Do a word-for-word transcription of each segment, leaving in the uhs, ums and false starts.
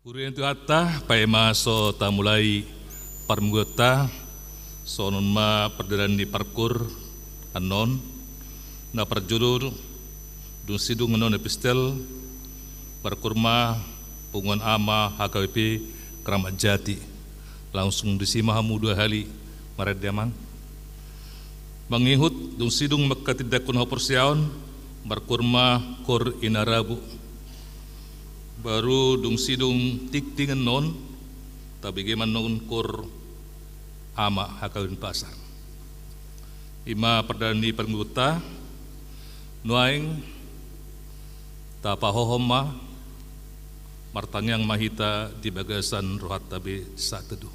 Huria ni Tuhanta, paima so tamulai parmingguonta, songon on ma pardalan ni parkoor annon, na parjolo dung sidung annon epistel, parkoor ma punguan ama H K B P Kramat Jati. Langsung disi ma hamu dua hali marende, Amang. Mangihut dung sidung manghatindanghon haporseaon, parkoor ma koor Inarabu. Baru dung sidung tingting annon, tabege ma annon koor ama H K B N Pasar. I ma pardalan ni parmingguonta. Nuaeng tapahohom ma, martangiang ma hita di bagasan rohanta be saat teduh.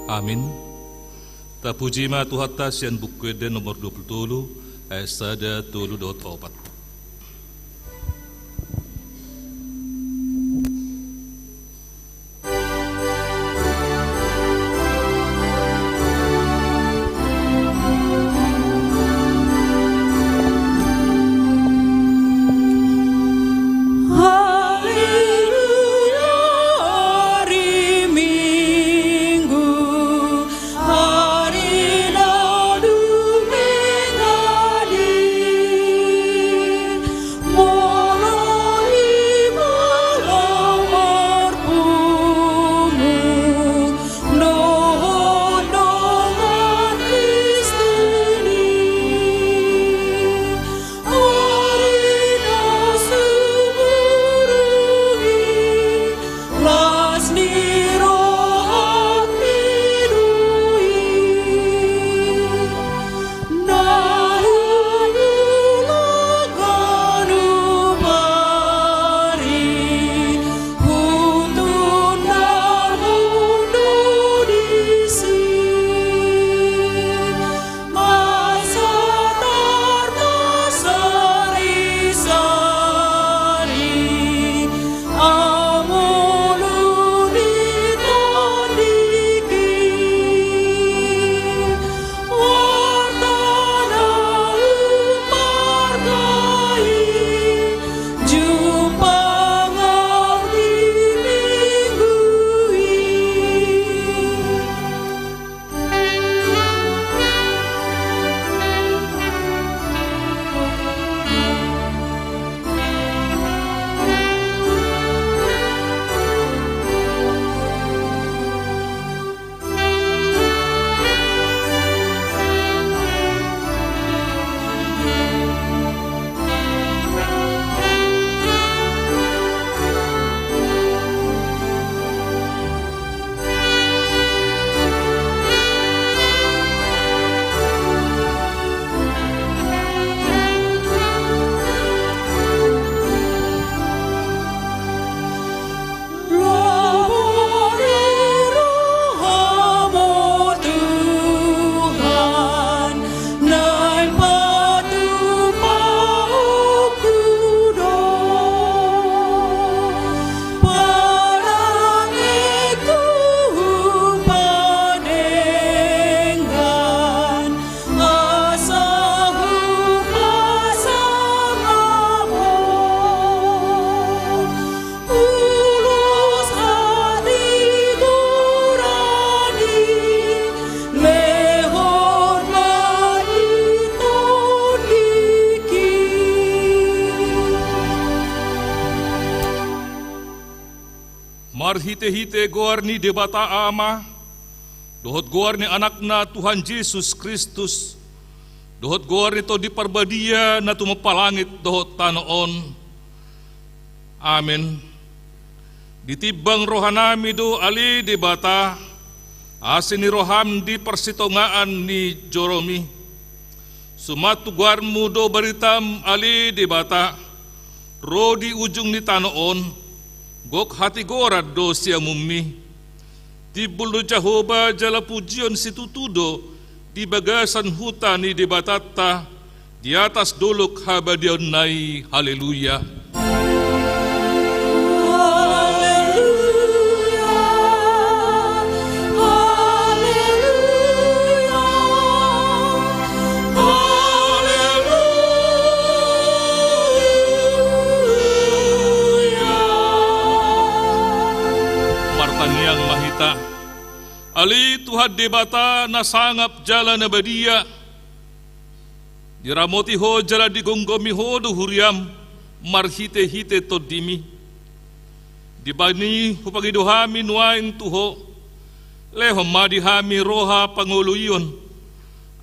Amin. Tapuji ma Tuhanta sian Buku Ende nomor dua pulu tolu, ayat sada, tolu dohot opat. Marhite-hite goar ni Debata Ama, dohot goar ni Anakna Tuhan Jesus Kristus, dohot goar ni Tondi Parbadia na tumompa langit dohot tano on. Amen. Ditimbang rohanami do ale Debata, asi ni roham di parsitongaan ni joromi. Suman tu goarmu do baritam ale Debata, ro di ujung ni tano on, gok hatigoran do siamunmi. Timbul do Jahowa jala pujion situtu do di bagasan huta ni Debatanta, di atas dolok habadiaonna i. Haleluya. Haleluya. Haleluya. Martangiang ma hita. Ale Tuhan Debata na sangap jala na badia, diramoti Ho jala digomgomi Ho do huriam marhite-hite Tondimi. Di bani hupangido hami nuaeng tu Ho, lehon ma di hami roha pangoloion,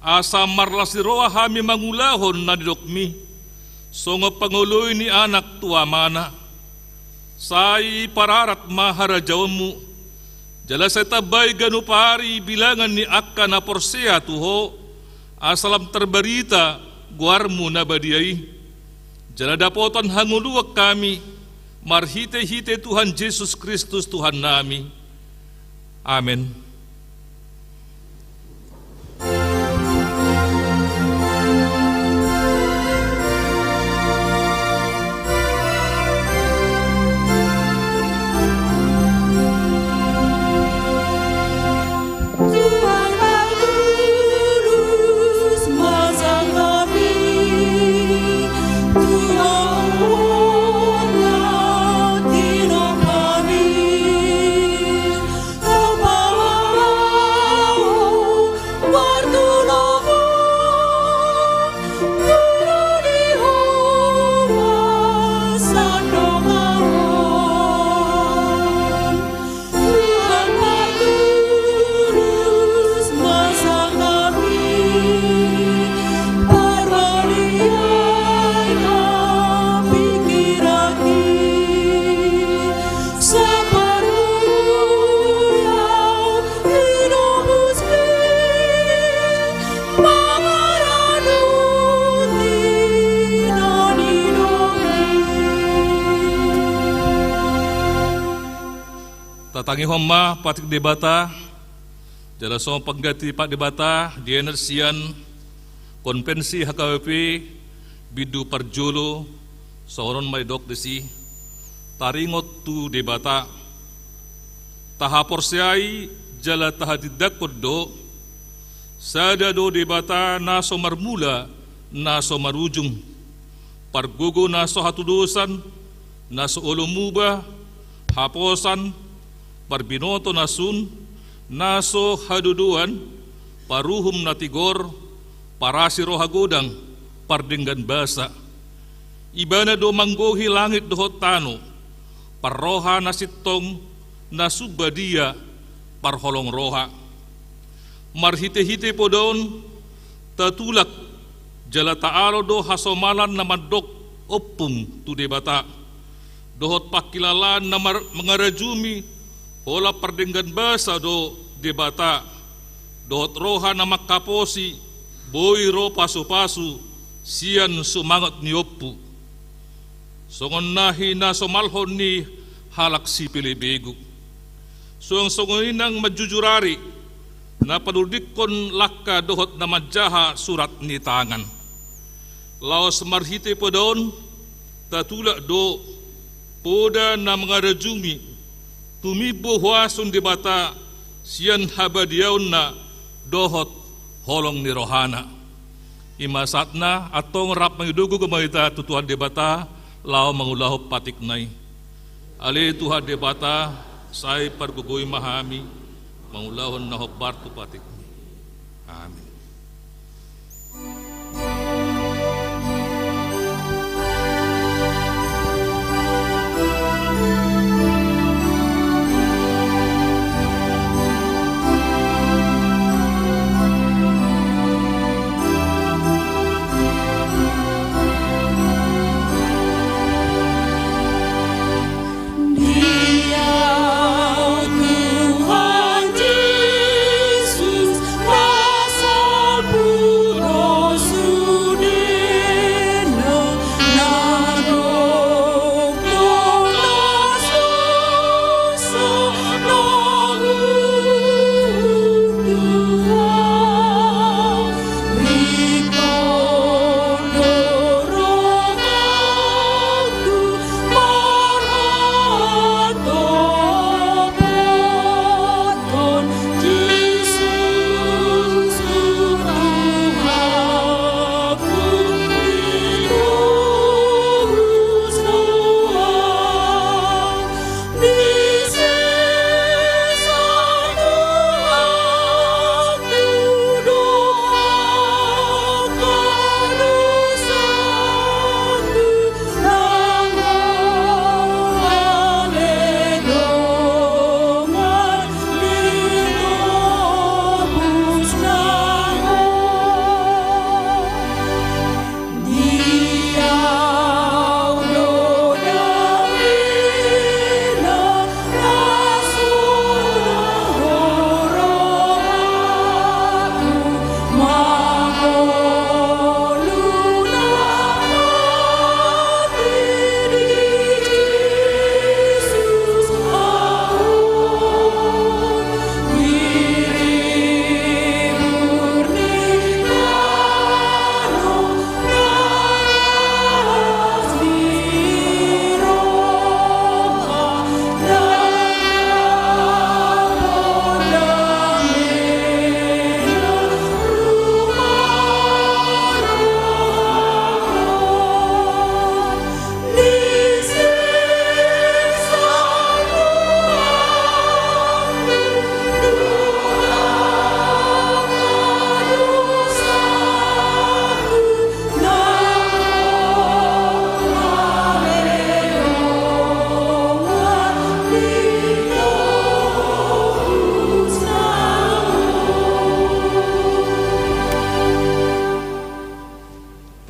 asa marlas ni roha hami mangulahon na nidokmi, songon pangoloi ni anak tu amana. Sai pararat ma harajaonmu, jala sai tambai ganup ari bilangan ni angka na porsea tu Ho, asa lam tarbarita goarmu na badia i. Jala dapotan hangoluan hami, marhite-hite Tuhan Jesus Kristus Tuhannami. Amen. Tatangihon ma patik Debata, jala songon pangganti patik Debata dienet sian Konvensi H K B P bindu parjolo, songon on ma didok disi: Taringot tu Debata. Tahaporseai jala tahatindangkon do, sada do Debata na so marmula, na so marujung, pargogo na so hatudosan, na so olo muba, haposan, parbinoto na sun, na so hadodoan, paruhum na tigor, parasi roha godang, pardenggan basa. Ibana do manggohi langit dohot tano, parroha na sintong, na sumbadia, parholong roha. Marhite-hite poda on tatulak jala taalo do hasomalan na mandok ompung tu Debata, dohot pangkilalaan na mar-, mangarajumi holan pardenggan basa do Debata, dohot roha na mangkaposi boi ro pasu-pasu sian sumangot ni ompu. Songon na hinasomalhon ni halak sipelebegu. Suang songon i nang manjujur ari, na panurdingkon langka dohot na manjaha surat ni tangan. Laos marhite poda on, tatulak do poda na mangarajumi, tumimbo huaso ni Debata sian habadiaonna dohot holong ni rohana. I ma sahatna, antong rap mangido gogo ma hita tu Tuhan Debata, laho mangulahon patikna i. Ale Tuhan Debata, sai pargogoi ma hami, mangulahon na hombar tu patikmi. Amin.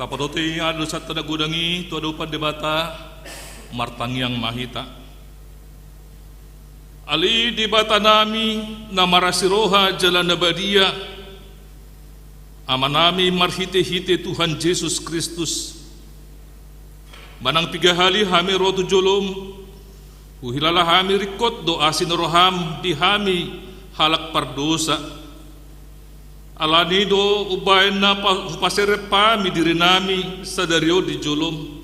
Tapadote i, ale dosanta na godang i tu adopan Debata, martangiang ma hita. Ale Debata nami, na marasi roha jala na badia, Ama nami marhite-hite Tuhan Jesus Kristus, manang piga hali hami ro tu jolom, huhilala hami ringkot do asi ni roham di hami halak pardosa. Alani do umbahen na pa-, hupaserep hami diri nami sadari on di jolom,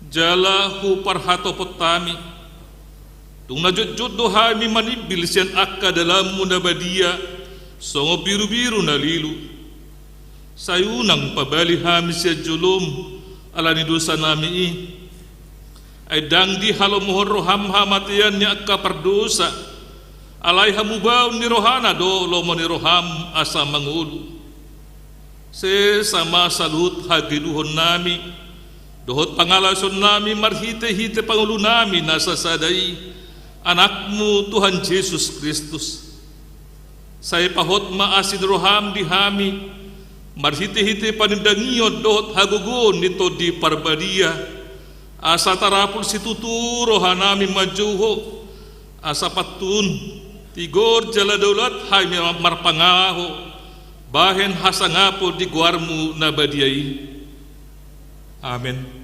jala huparhatopot hami. Tung na jotjot do hami manimbil sian angka dalanmu na badia, songon birubiru na lilu. Sai unang pabali hami sian jolom, alani dosa nami i. Ai ndang dihalomohon roham hamatean ni angka pardosa, alai hamubaon ni rohana do lomo ni roham asa mangolu. Sesa ma saluhut hagedukon nami dohot pangalaosion nami marhite-hite pangolu nami na sasada i, Anakmu Tuhan Jesus Kristus. Sai pahot ma asi ni roham di hami, marhite-hite panindangion dohot hagogoon ni Tondi Parbadia, asa tarapul situtu roha nami manjou Ho, asa pantun, tigor jala daulat hami marpangalaho, bahen hasangapon di goarmu na badia i. Amen.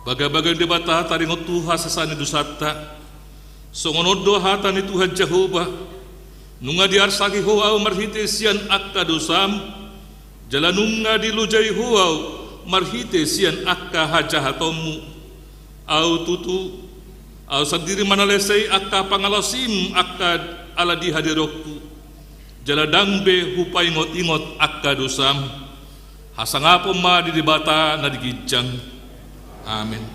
Bagabaga ni Debata taringot tu hasesaan ni dosanta. Songon on do hata ni Tuhan Jahowa: Nunga diarsaki Ho Ahu marhite sian angka dosam, jala nunga dilojai Ho Ahu marhite sian angka hajahatonmu. Ahu tutu, Ahu sandiri manalesei angka pangalaosim angka ala di hadirionku, jala ndang be hupaingot-ingot angka dosam. Hasangapon ma di Debata na di ginjang. Amen.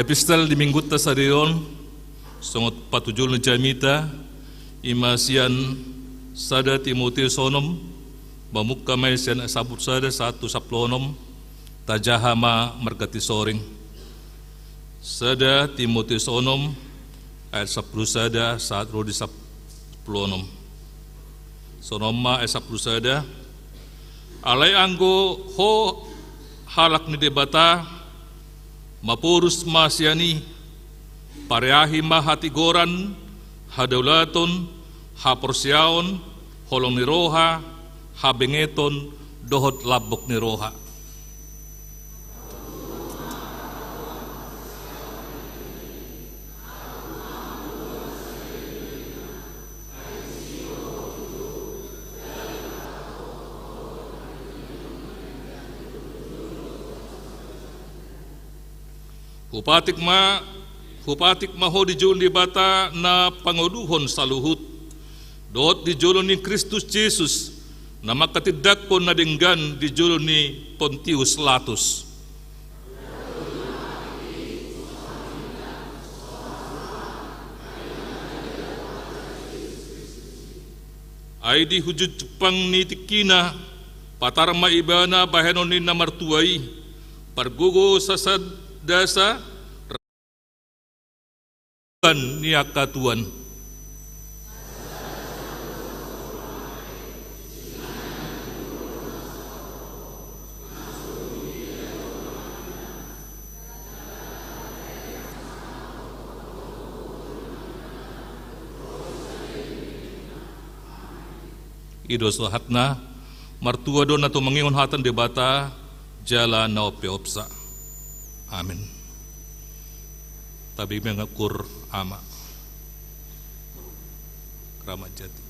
Epistel di minggunta sadari on, songon patujolo ni jamita, i ma sian sada Timoteus onom, mamungka ma i sian sampulu sada sahat tu sampulu onom, tajaha ma marganti soring. Sada Timoteus onom, ayat sampulu sada sahat ro di sampulu onom. Songon on ma ayat sampulu sada: Alai anggo ho halak ni Debata, maporus ma sian i, pareahi ma hatigoran, hadaulaton, haporseaon, holong ni roha, habengeton, dohot lambok ni roha. Hupatik ma, hupatik ma ho di jolo ni Debata na pangoluhon saluhut, dohot di jolo ni Kristus Jesus, na manghatindanghon na denggan di jolo ni Pontius Latus. Ai di hujut jumpang ni tingkina, patar ma ibana bahenon ni na martua i, pargogo sasandasa, ni angka tuan. I do sahatna. Martua do na tumangihon hata ni Debata jala na umpeopsa. Amen. Tabi mengakur ama. Keramat Jati.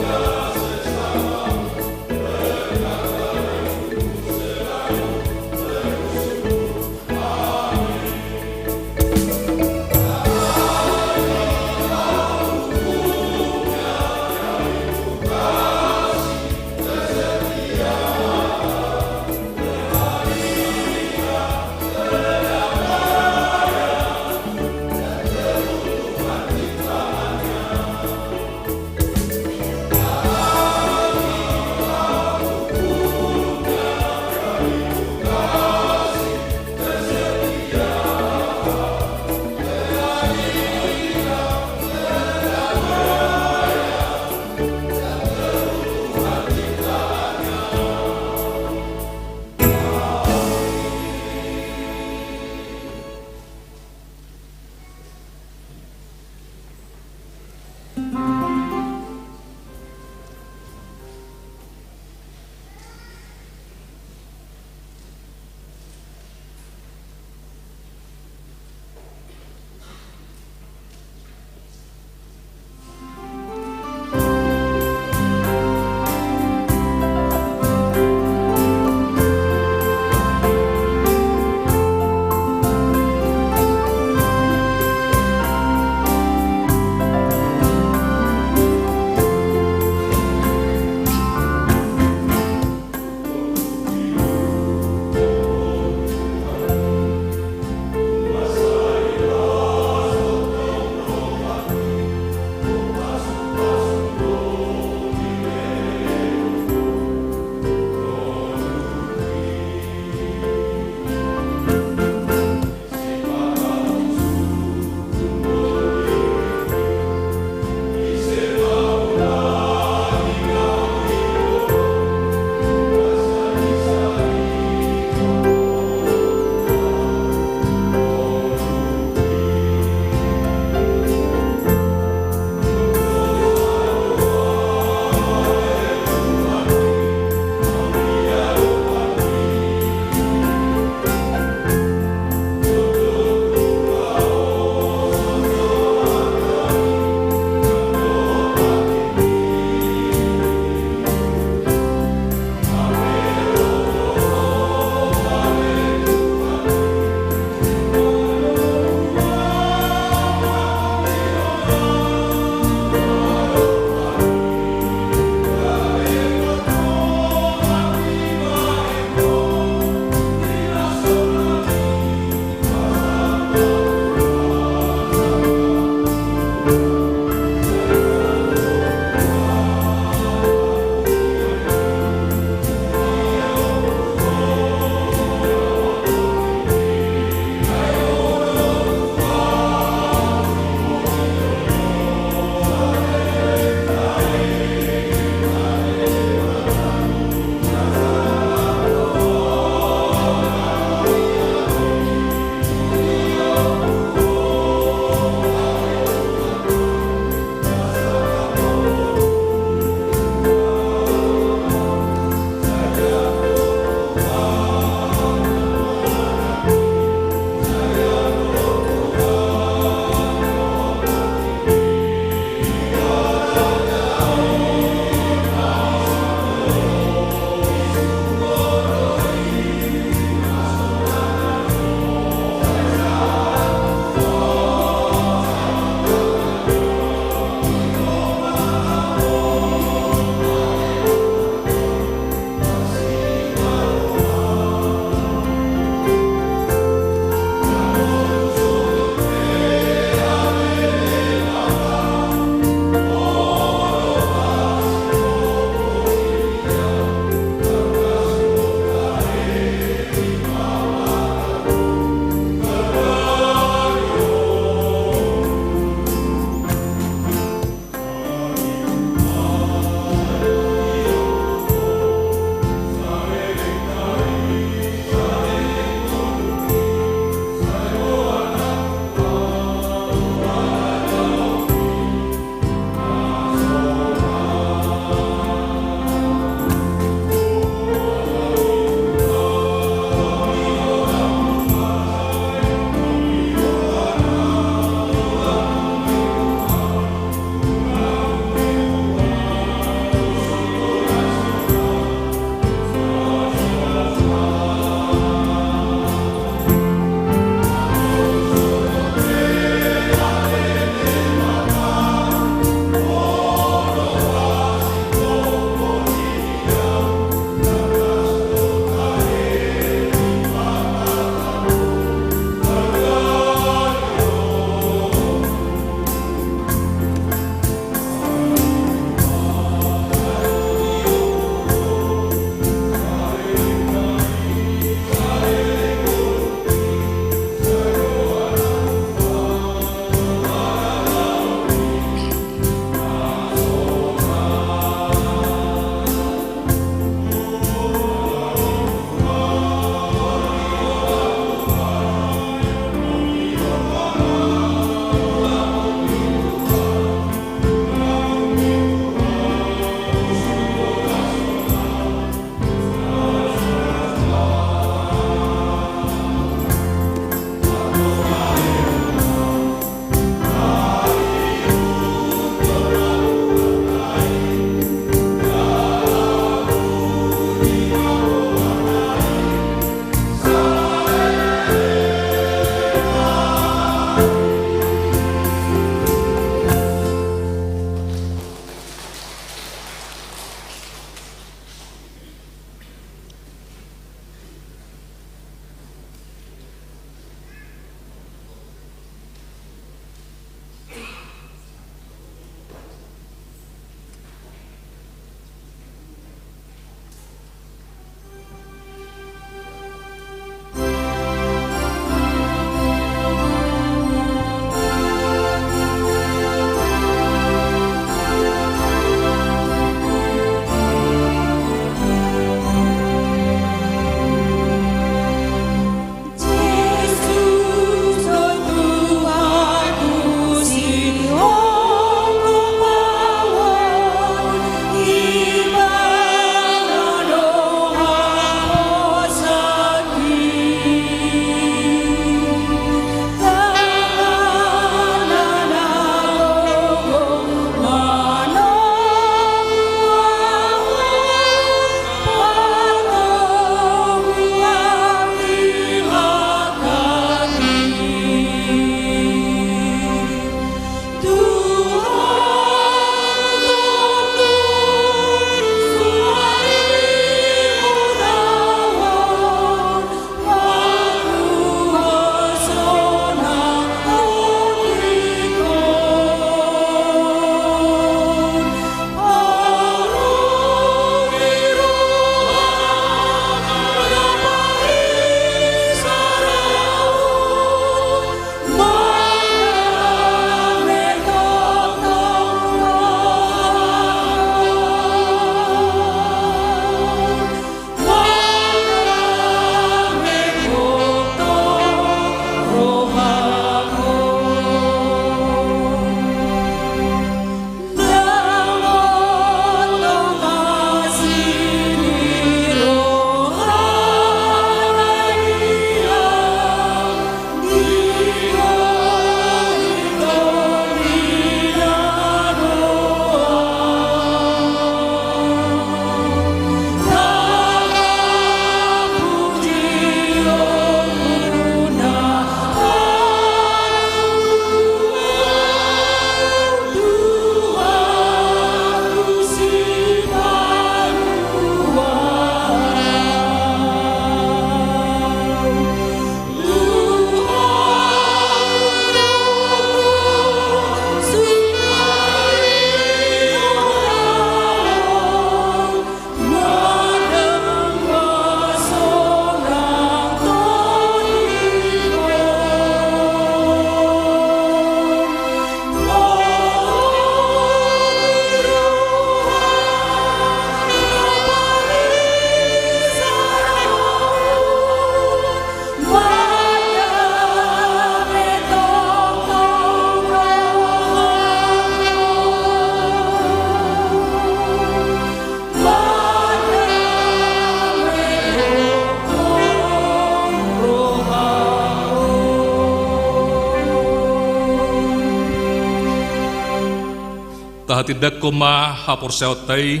Tindanghon ma haporseaonta i,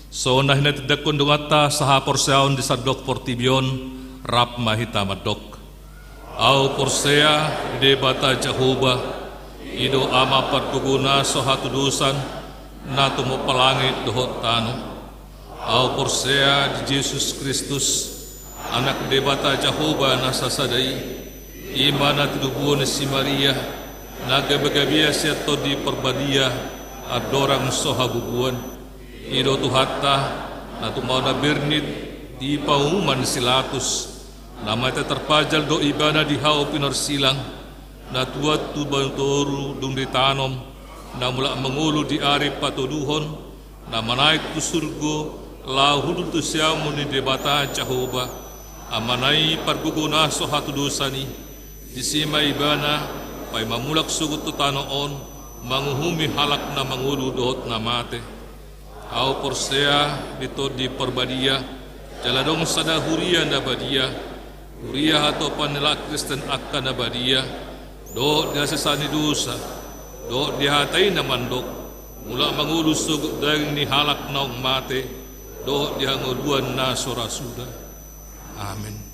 songon na hinatindangkon donganta sahaporseaon di sandok portibi on. Rap ma hita mandok: Ahu porsea di Debata Jahowa, i do Ama pargogo na so hatudosan, na tumompa langit dohot tano. Ahu porsea di Jesus Kristus, Anak Debata Jahowa na sasada i, i ma na tinubuhon ni si Maria, na gabagabean sian Tondi Parbadia, andorang so habubuan. I do Tuhanta, na tumaon na bernit di paumuan ni si Latus, na mate tarpajal do Ibana di hau pinarsilang, na tuat tu banua toru dung ditanom, na mulak mangolu di ari patoluhon, na manaek tu surgo, laho hundul tu siamun ni Debata Jahowa, Amana i pargogo na so hatudosan i. Disi ma Ibana, paima mulak sogot tu tano on, manguhumi halak na mangolu dohot na mate. Ahu porsea di Tondi Parbadia, jala adong sada huria na badia, huria hatopan ni halak Kristen angka na badia, dohot di hasesaan ni dosa, dohot di hata i na mandok, mulak mangolu sogot daging ni halak naung mate, dohot di hangoluan na so ra suda. Amen.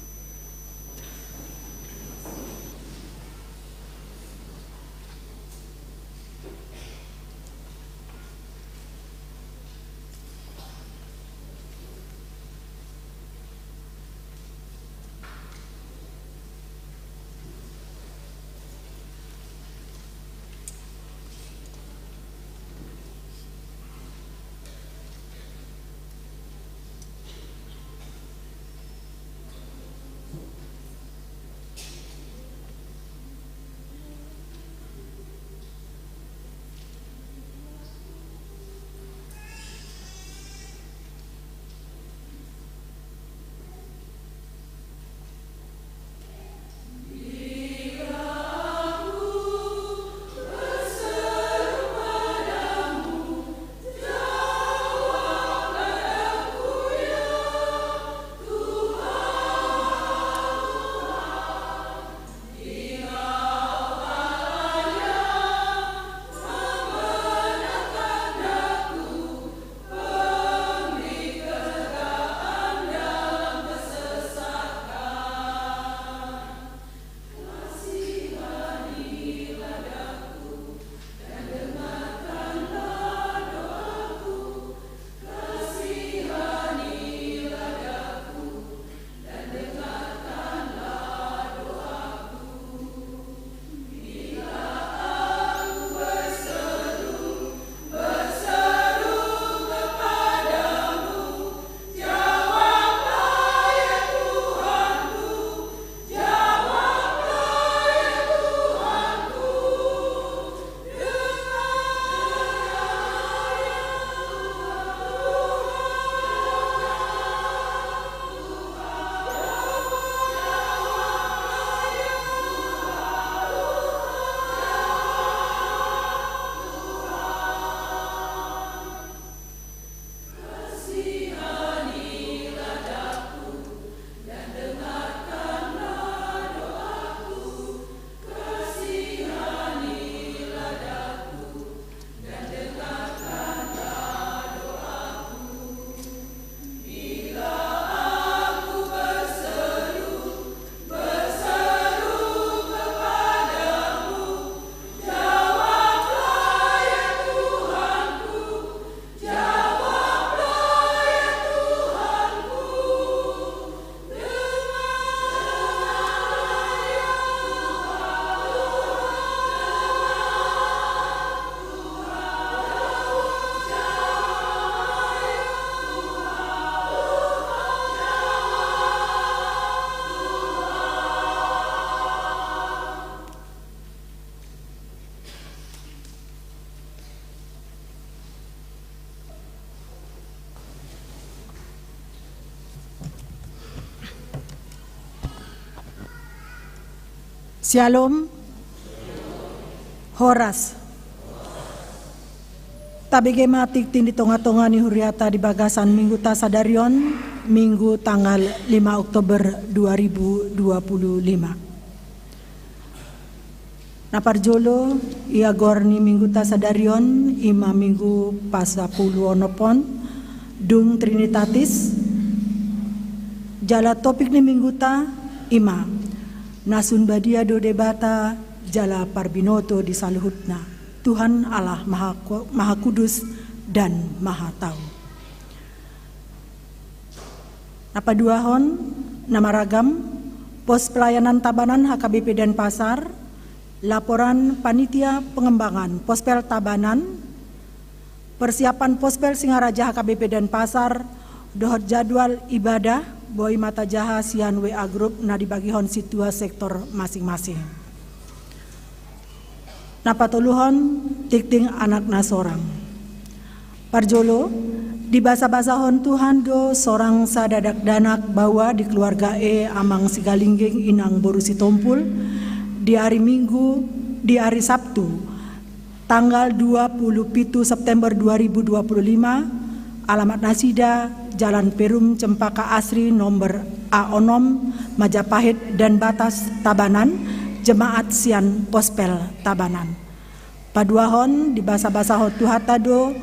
Syalom. Horas. Tabege ma tingting di tongatonga ni huriata di bagasan mingguta sadari on, Minggu tanggal lima Oktober dua ribu dua puluh lima. Na parjolo, ia goar ni mingguta sadari on, ima minggu pasapulu onom on, dung Trinitatis, jala topik ni mingguta, ima, na sun badia do Debata, jala parbinoto di saluhutna, Tuhan Allah Maha Ku-, Maha Kudus dan Maha Tahu. Na paduahon, na maragam, Pos Pelayanan Tabanan H K B P Denpasar, laporan Panitia Pengembangan Pospel Tabanan, persiapan Pospel Singaraja H K B P Denpasar, dohot jadwal ibadah, boi ma tajaha sian W A grup na dibagihon sintua sektor masing-masing. Na patoluhon, tingting anak na sorang. Parjolo, dibasabasahon Tuhan do sorang sada dakdanak baoa di keluarga e, Amang Sigalingging, Inang boru Sitompul, di ari Minggu, di ari Sabtu, tanggal dua puluh pitu September dua ribu dua puluh lima, alamat nasida Jalan Perum Cempaka Asri nomor A onom, Majapahit, Denpasar, Tabanan, jemaat sian Pospel Tabanan. Paduahon, dibasabasahon Tuhanta do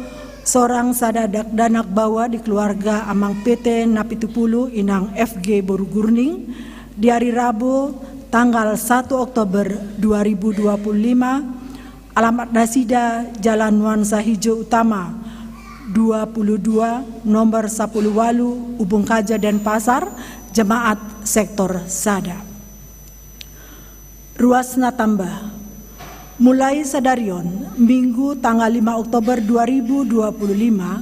sorang sada dakdanak baoa di keluarga Amang P T Napitupulu, Inang F G boru Gurning, di ari Rabu tanggal satu Oktober dua ribu dua puluh lima, alamat nasida Jalan Nuansa Hijau Utama dua puluh dua, nomor sapuluh ualu, Ubung Kaja, Denpasar, jemaat sektor sada. Ruas na tamba. Mulai sadari on, Minggu tanggal lima Oktober dua ribu dua puluh lima,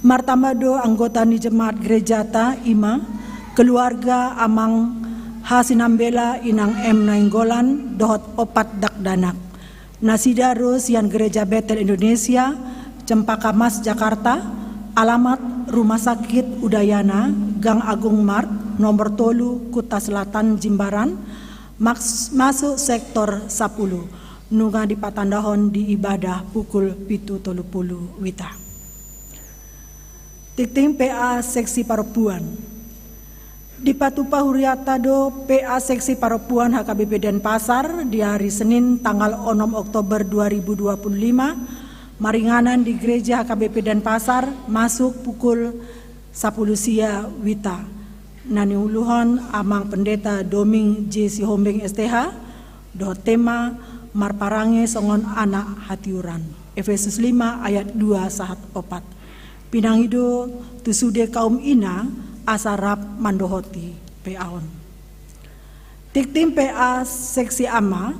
martamba do anggota ni jemaat gerejata, ima, keluarga Amang H Sinambela, Inang M Nainggolan, dohot opat dakdanak. Nasida ro sian Gereja Betel Indonesia, Cempaka Mas, Jakarta, alamat Rumah Sakit Udayana, Gang Agung Mart, nomor tolu, Kuta Selatan, Jimbaran, maks-, masuk sektor sapuluh. Nunga dipatandahon di ibadah pukul pitu tolu pulu wita. Tingting P A seksi parompuan. Dipatupa huriata do P A seksi parompuan H K B P Denpasar di ari Senin tanggal onom Oktober dua ribu dua puluh lima, maringanan di Gereja H K B P Denpasar, masuk pukul sapuluh sia wita. Na niuluhon Amang Pendeta Doming J Sihombing S T H, dohot tema marparange songon anak hatiuran. Efesus lima ayat dua sahat opat. Pinangido tu sude kaum ina asa rap mandohoti P A on. Tingting P A seksi ama,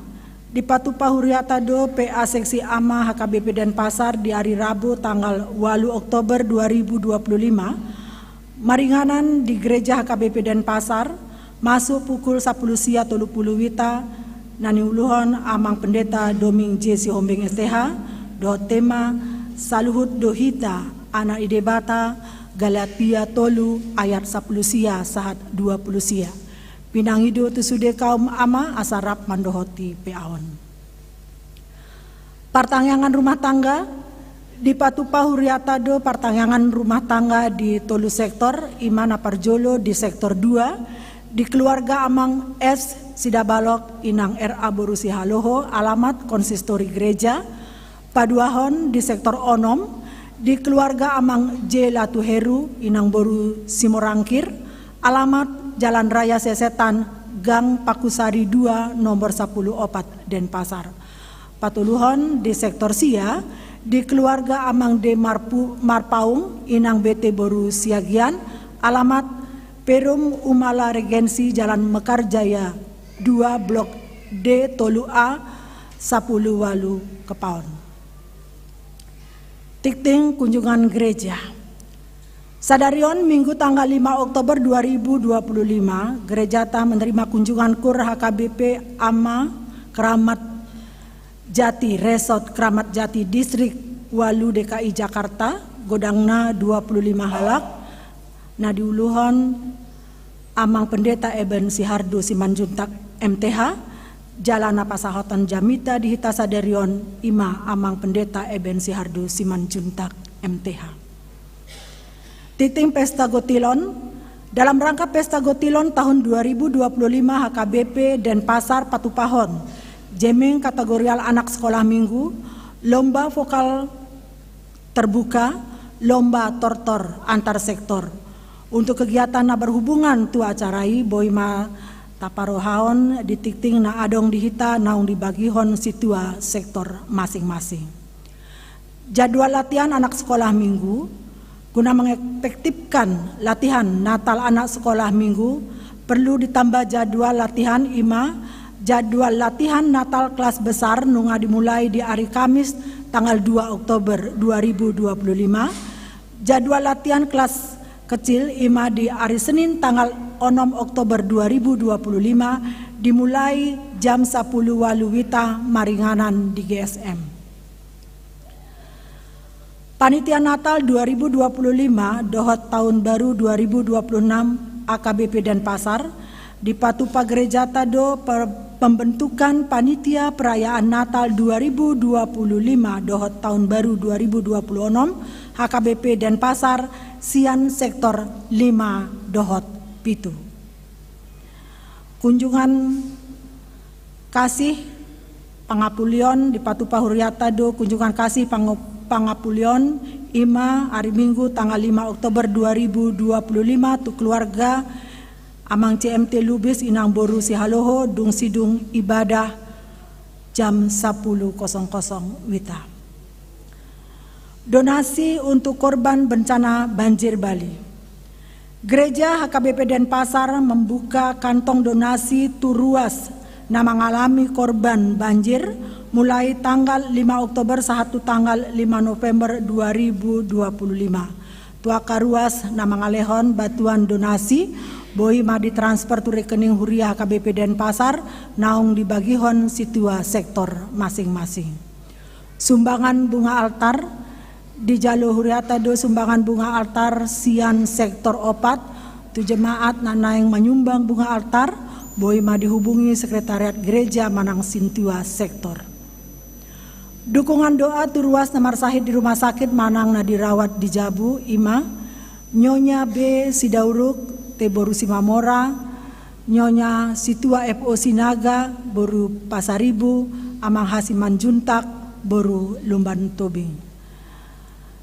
dipatupa huriata do P A seksi ama H K B P Denpasar di ari Rabu tanggal ualu Oktober dua ribu dua puluh lima, maringanan di Gereja H K B P Denpasar, masuk pukul sapuluh sia tolu pulu wita, na niuluhon Amang Pendeta Doming J Sihombing S T H, dohot tema, Saluhut do hita anak ni Debata, Galatia tolu ayat sapuluh sia sahat dua puluh sia. Pinangido tu sude kaum ama asa rap mandohoti P A on. Partangiangan rumah tangga, dipatupa huriata do partangiangan rumah tangga di tolu sektor, ima na parjolo di sektor dua, di keluarga Amang S Sidabalok, Inang R A boru Sihaloho, alamat konsistori gereja. Paduahon di sektor onom, di keluarga Amang J Latuheru, Inang boru Simorangkir, alamat Jalan Raya Sesetan, Gang Pakusari dua, nomor sapuluh opat, Denpasar. Patoluhon di sektor sia, di keluarga Amang D Marpu-, Marpaung, Inang B T boru Siagian, alamat Perum Umala Regensi, Jalan Mekarjaya dua, Blok D tolu A, sapuluh ualu Kepaon. Tingting kunjungan gereja. Sadari on, Minggu tanggal lima Oktober dua ribu dua puluh lima, gerejata menerima kunjungan kur H K B P Ama Keramat Jati, Resort Keramat Jati, Distrik ualu, D K I Jakarta, godangna dua puluh lima halak, na diuluhon Amang Pendeta Eben Sihardo Simanjuntak, M T H, jala na pasahaton jamita di hita sadari on, ima Amang Pendeta Eben Sihardo Simanjuntak, M T H. Tingting pesta gotilon, dalam rangka pesta gotilon tahun dua ribu dua puluh lima H K B P Denpasar patupahon Jamming kategorial anak sekolah minggu, lomba vokal terbuka, lomba tortor antar sektor. Untuk kegiatan na berhubungan tu acara i boi ma taparrohahon di tingting na adong di hita naung dibagihon sintua sektor masing-masing. Jadwal latihan anak sekolah minggu. Guna mengefektifkan latihan Natal anak sekolah minggu, perlu ditambah jadwal latihan, i ma jadwal latihan Natal kelas besar nunga dimulai di ari Kamis tanggal dua Oktober dua ribu dua puluh lima, jadwal latihan kelas kecil i ma di ari Senin tanggal onom Oktober dua ribu dua puluh lima, dimulai jam sapuluh walu wita maringanan di G S M. Panitia Natal dua ribu dua puluh lima dohot Tahun Baru dua ribu dua puluh enam A K B P Denpasar, dipatupa gerejata do per-, pembentukan panitia perayaan Natal dua ribu dua puluh lima dohot Tahun Baru dua ribu dua puluh enam H K B P Denpasar sian sektor lima dohot pitu. Kunjungan kasih pangapulion, dipatupa huriata do kunjungan kasih pango-, pangapulion, i ma ari Minggu tanggal lima Oktober dua ribu dua puluh lima tu keluarga Amang C M T Lubis, Inang boru Sihaloho, dung sidung ibadah jam sapuluh kosong kosong wita. Donasi untuk korban bencana banjir Bali. Gereja H K B P Denpasar membuka kantong donasi tu ruas na mangalami korban banjir mulai tanggal lima Oktober sahat tu tanggal lima November dua ribu dua puluh lima. Tu angka ruas na mangalehon bantuan donasi, boi ma ditransfer tu rekening huria H K B P Denpasar naung dibagihon sintua sektor masing-masing. Sumbangan bunga altar. Dijalo huriata do sumbangan bunga altar sian sektor opat. Tu jemaat na naeng manyumbang bunga altar, boi ma dihubungi sekretariat gereja manang sintua sektor. Dukungan doa tu ruas na marsahit di rumah sakit manang na dirawat di jabu, i ma Nyonya B Sidauruk, T boru Simamora, Nyonya Situa F O Sinaga, boru Pasaribu, Amang H Simanjuntak, boru Lumban Tobing.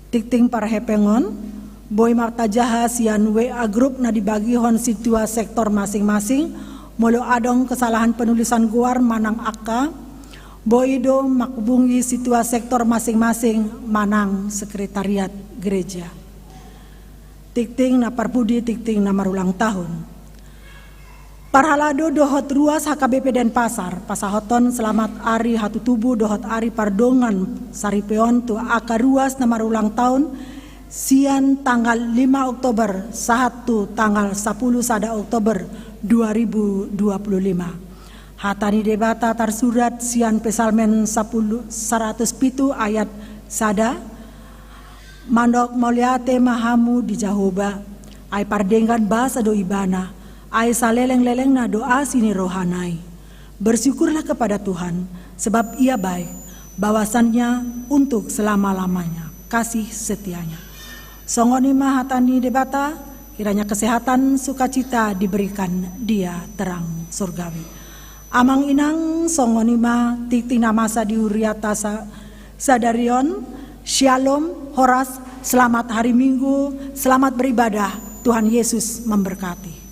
Tingting parhepengon, boi ma tajaha sian W A grup na dibagihon sintua sektor masing-masing, molo adong kesalahan penulisan goar manang angka, boi do manghubungi sintua sektor masing-masing manang sekretariat gereja. Tingting na parpudi, tingting na marulang tahun. Parhalado dohot ruas H K B P Denpasar, pasahaton selamat ari hatutubu dohot ari pardongan saripeon tu angka ruas na marulang tahun, sian tanggal lima Oktober sahat tu tanggal sapuluh sada Oktober dua ribu dua puluh lima. Hata ni Debata tarsurat sian Psalmen sapuluh, saratus pitu ayat sada, Mandok mauliate ma hamu di Jahowa, ai pardenggan basa do Ibana, ai saleleng-lelengna do asi ni rohana i. Bersyukurlah kepada Tuhan, sebab Ia baik, bahwasannya untuk selama-lamanya kasih setianya. Songon i ma hata ni Debata, kiranya kesehatan sukacita diberikan dia terang surgawi. Amang inang, songon i ma tingting na masa di huriata sa-, sadari on. Syalom, horas, selamat hari Minggu, selamat beribadah, Tuhan Yesus memberkati.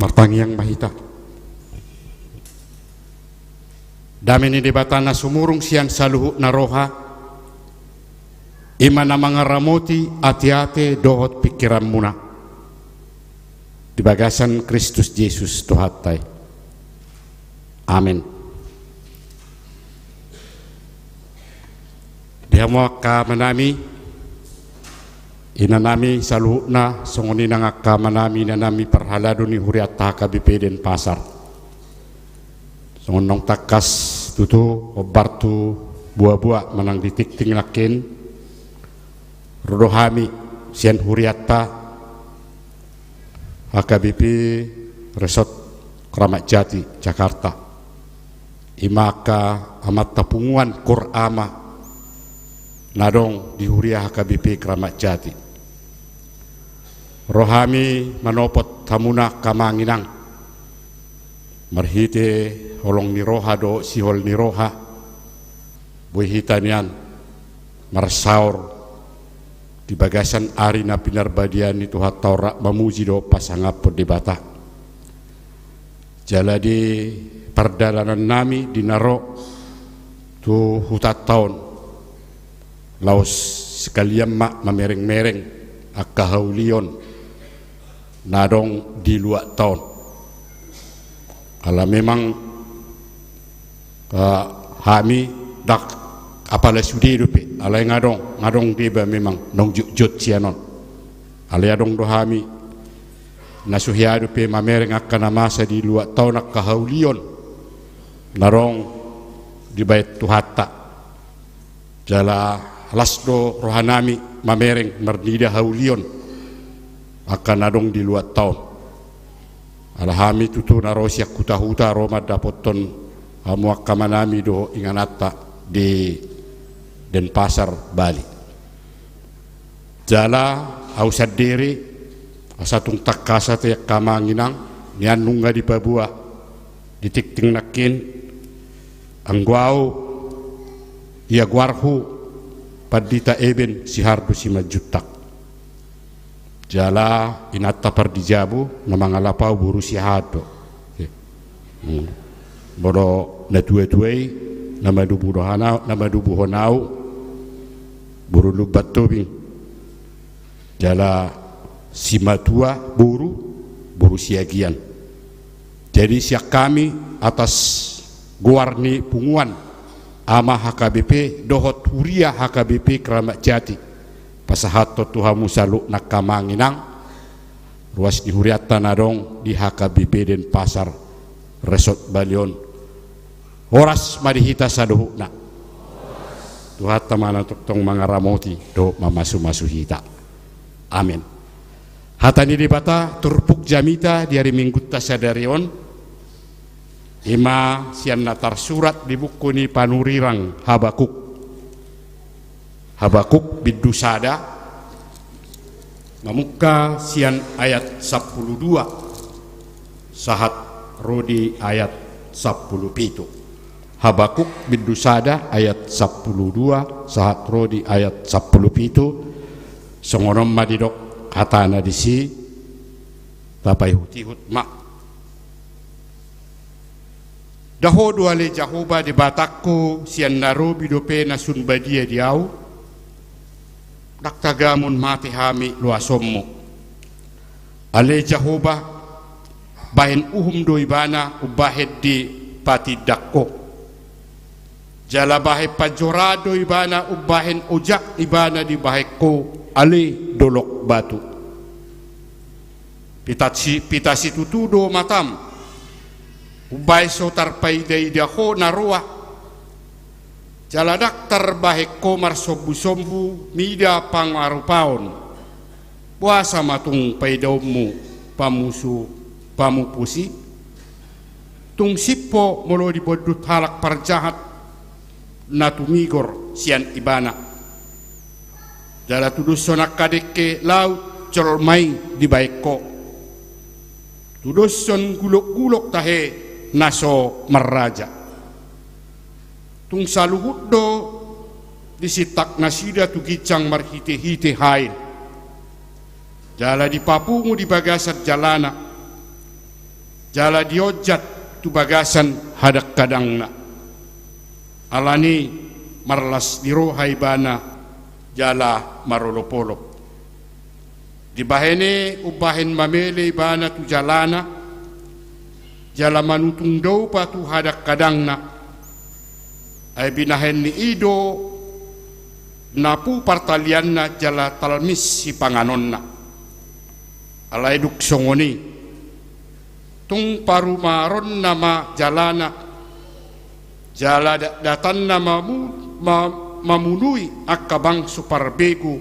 Martangiang ma hita. Dame ni Debata na sumurung sian saluhutna roha, i ma na mangaramoti ateate dohot pingkiranmuna di bagasan Kristus Jesus Tuhanta i. Amen. Di hamu angka amanami, inanami saluhutna, songon i nang angka amanami, inanami parhalado ni hurianta H K B P Denpasar. Songon naung tangkas tutu hombar tu boaboa manang di tingting nangkin, ro do hami sian hurianta H K B P Resort Kramat Jati, Jakarta. I ma angka amanta punguan, koor ama na adong di huria H K B P Kramat Jati. Ro hami manopot hamuna angka amang inang, marhite holong ni roha dohot sihol ni roha, boi hita nian marsaor di bagasan ari na pinarbadia ni Tuhanta on, rap mamuji dohot pasangaphon Debata. Jala di pardalanannami di na ro tu hutanta on, laos sekalian ma mamerengmereng angka haulion na adong di luatta on. Ala memang, eh, hami ndang apala sude dope, alai nga adong, nga adong deba memang naung jotjot sian on. Alai adong do hami na so hea dope mamereng angka na masa di luatta on, angka haulion na adong dibahen Tuhanta. Jala las do rohanami mamereng marnida haulion angka na adong di luatta on. Ala hami tutu na ro sian hutahuta ro mandapothon hamu angka amanami dohot ingananta di Denpasar, Bali. Jala ahu sandiri, asa tung tangkas ate angka amang inang, nian nunga dipaboa di tingting nangkin, anggo ahu, ia goarhu Pandita Eben Sihardo Simanjuntak. Jala inanta pardijabu na mangalap ahu boru Siahaan do. Oke. Hmm. Molo natuatua i, na manubuhon ahu, na manubuhon ahu boru Lumban Tobing. Jala simatua boru, boru Siagian. Jadi sian hami atas goar ni punguan ama H K B P dohot huria H K B P Kramat Jati, pasahathon tu hamu saluhutna angka amang inang, ruas ni hurianta na adong di H K B P Denpasar Resort Bali on. Horas ma di hita saluhutna. Tuhanta ma na tongtong mangaramoti dohot mamasumasu hita. Amen. Hata ni Debata turpuk jamita di ari Minggunta sadari on, i ma sian na tarsurat di buku ni panurirang Habakuk. Habakuk bindu sada, mamungka sian ayat sampulu dua sahat ro di ayat sampulu pitu. Habakuk bindu sada ayat sampulu dua sahat ro di ayat sampulu pitu. Songon on ma didok hatana disi, tapaihutihut ma. Da Ho do ale Jahowa Debatangku, sian na robi dope na sun badia di ahu, ndang tagamon mate hami loasonmu. Ale Jahowa, bahen uhum do ibana umbahen dipatindang Ho. Jala bahen panjoraan do ibana umbahen ojak ibana dibahen Ho, ale dolok batu. Pita si, pita situtu do matam umbahen so tarpaidaida Ho na roa. Jala ndang tarbahen Ho marsombusombu mida pangarupaon. Boasa ma tung paidaonmu pamusu pamupus i? Tung simpo molo dibondut halak parjahat na tumigor sian ibana. Jala tudoshon angka dengke laut jolma i dibahen Ho. Tudoshon gulokgulok tahe na so marraja. Tung saluhut do disintak nasida tu ginjang marhitehite hail. Jala dipapungu di bagasan jalana. jala dionjat tu bagasan hadangkadangna. Alani marlas ni roha ibana jala marolopolop. Dibahen i umbahen mamele ibana tu jalana, jala manutung daupa tu hadangkadangna, ai binahen ni i do napu partalianna jala talmis sipanganonna. Alai dung songon i, tung parumaronna ma jalana, jala da-, datanna mamu-, ma-, mamunui angka bangso parbegu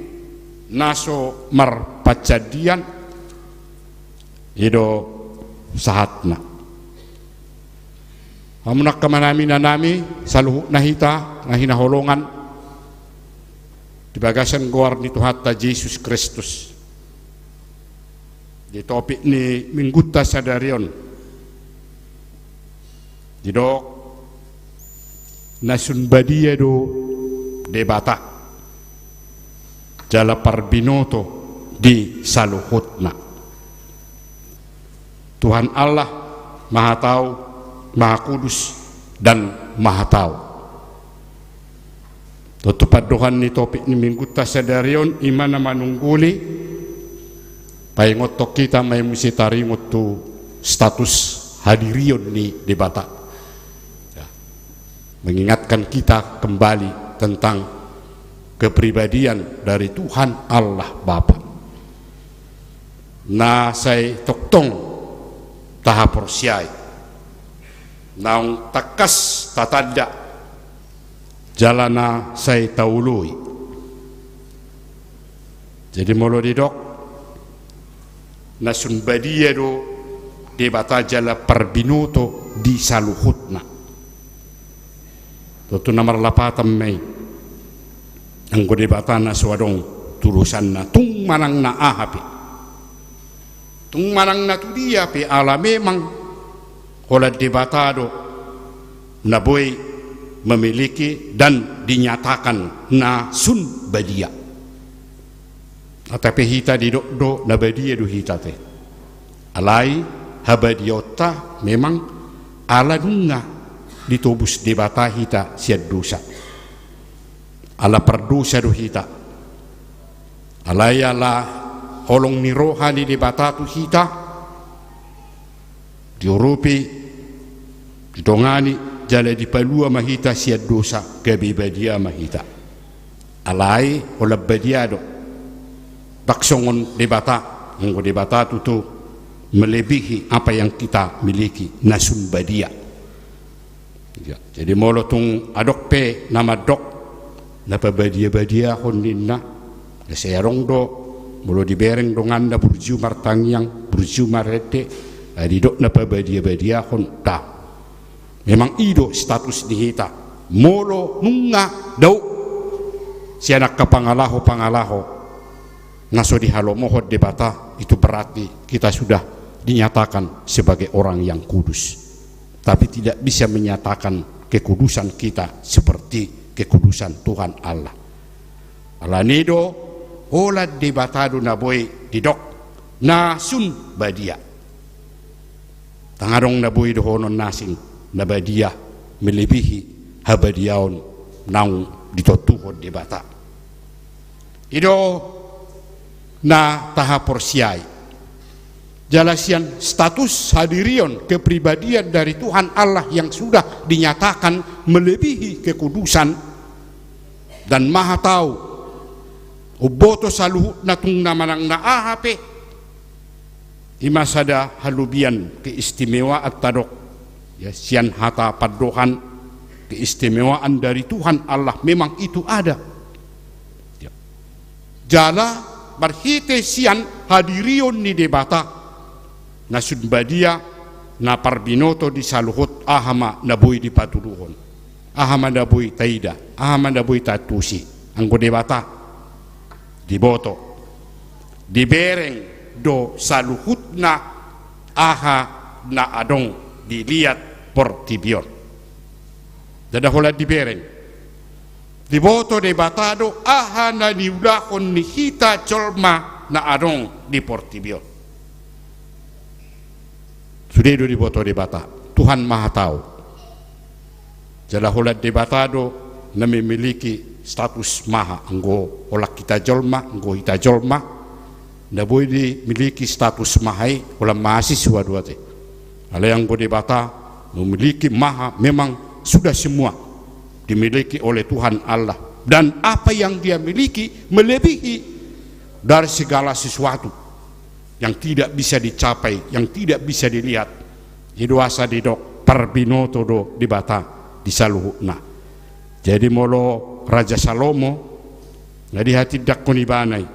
na so marpansandian. I do sahatna. Hamu angka amanami, inanami, saluhutna hita na hinaholongan di bagasan goar ni Tuhanta Jesus Kristus. Di topik ni minggunta sadari on, didok na sun badia do Debata jala parbinoto di saluhutna. Tuhan Allah Maha Tahu, Maha Kudus, dan Maha Tahu. Tontu pandohan ni topik ni minggunta sadari on i ma na manungguli paingothon hita ma i muse taringot tu status hadirion ni Debata. Ya. Mengingatkan kita kembali tentang kepribadian dari Tuhan Allah Bapa. Na sai tongtong tahaporseai, naung tangkas tatanda, jala na sai taoloi. Jadi molo didok na sun badia do Debata jala parbinoto di saluhutna, tontu na marlapatan ma i. Anggo Debata na so adong tudosanna tung manang na aha pe, tung manang na tudia pe, ala memang holan Debata do na boi memiliki dan dinyatakan na sun badia. Ate pe hita didok do na badia do hita te. Alai habadiaonta memang ala nunga ditobus Debata hita sian dosa. Ala pardosa do hita. Alai ala holong ni roha ni Debata tu hita, diurupi, didongani, jala dipalua ma hita sian dosa, gabe badia ma hita. Alai holan badia do. Ndang songon Debata, anggo Debata tutu melebihi apa yang kita miliki, na sun badia. Ya, jadi molo tung adong pe na mandok na pabadiabadiahon ninna, ya sai adong do, molo dibereng donganna burju martangiang, burju marende, eh, didok na pabadiabadiahon, da. Memang i do status ni hita. Molo nunga dao sian angka pangalahopangalaho na so dihalomohon Debata, itu berarti kita sudah dinyatakan sebagai orang yang kudus. Tapi tidak bisa menyatakan kekudusan kita seperti kekudusan Tuhan Allah. Alani do, holan Debata do na boi didok na sun badia. Ndang adong na boi dohonon na asing, na badia melebihi habadiaon naung ditontuhon Debata. I do na tahaporseai. Jala sian status hadirion kepribadian dari Tuhan Allah yang sudah dinyatakan melebihi kekudusan dan Maha Tahu, umboto saluhutna tung na manang na aha pe, i ma sada halobian keistimewaan tadok, ya, sian hata pandohan, keistimewaan dari Tuhan Allah memang itu ada. Ya. Jala marhite sian hadirion ni Debata na sun badia, na parbinoto di saluhut, aha ma na boi dipatuduhon, aha ma na boi taida, aha ma na boi taantusi, anggo Debata diboto, dibereng do saluhutna aha na adong di liat portibi on. Ndada holan dibereng, diboto Debata do aha na niulahon ni hita jolma na adong di portibi on. Sude do diboto Debata, Tuhan Maha Tahu. Jala holan Debata do na memiliki status maha, anggo holan hita jolma, anggo hita jolma, na boi dimiliki status maha i holan mahasiswa do ate. Alai anggo Debata memiliki maha, memang sudah semua dimiliki oleh Tuhan Allah. Dan apa yang Dia miliki melebihi dari segala sesuatu yang tidak bisa dicapai, yang tidak bisa dilihat. I do asa didok parbinoto do Debata di saluhutna. Jadi molo Raja Salomo na dihatindangkon ibana i,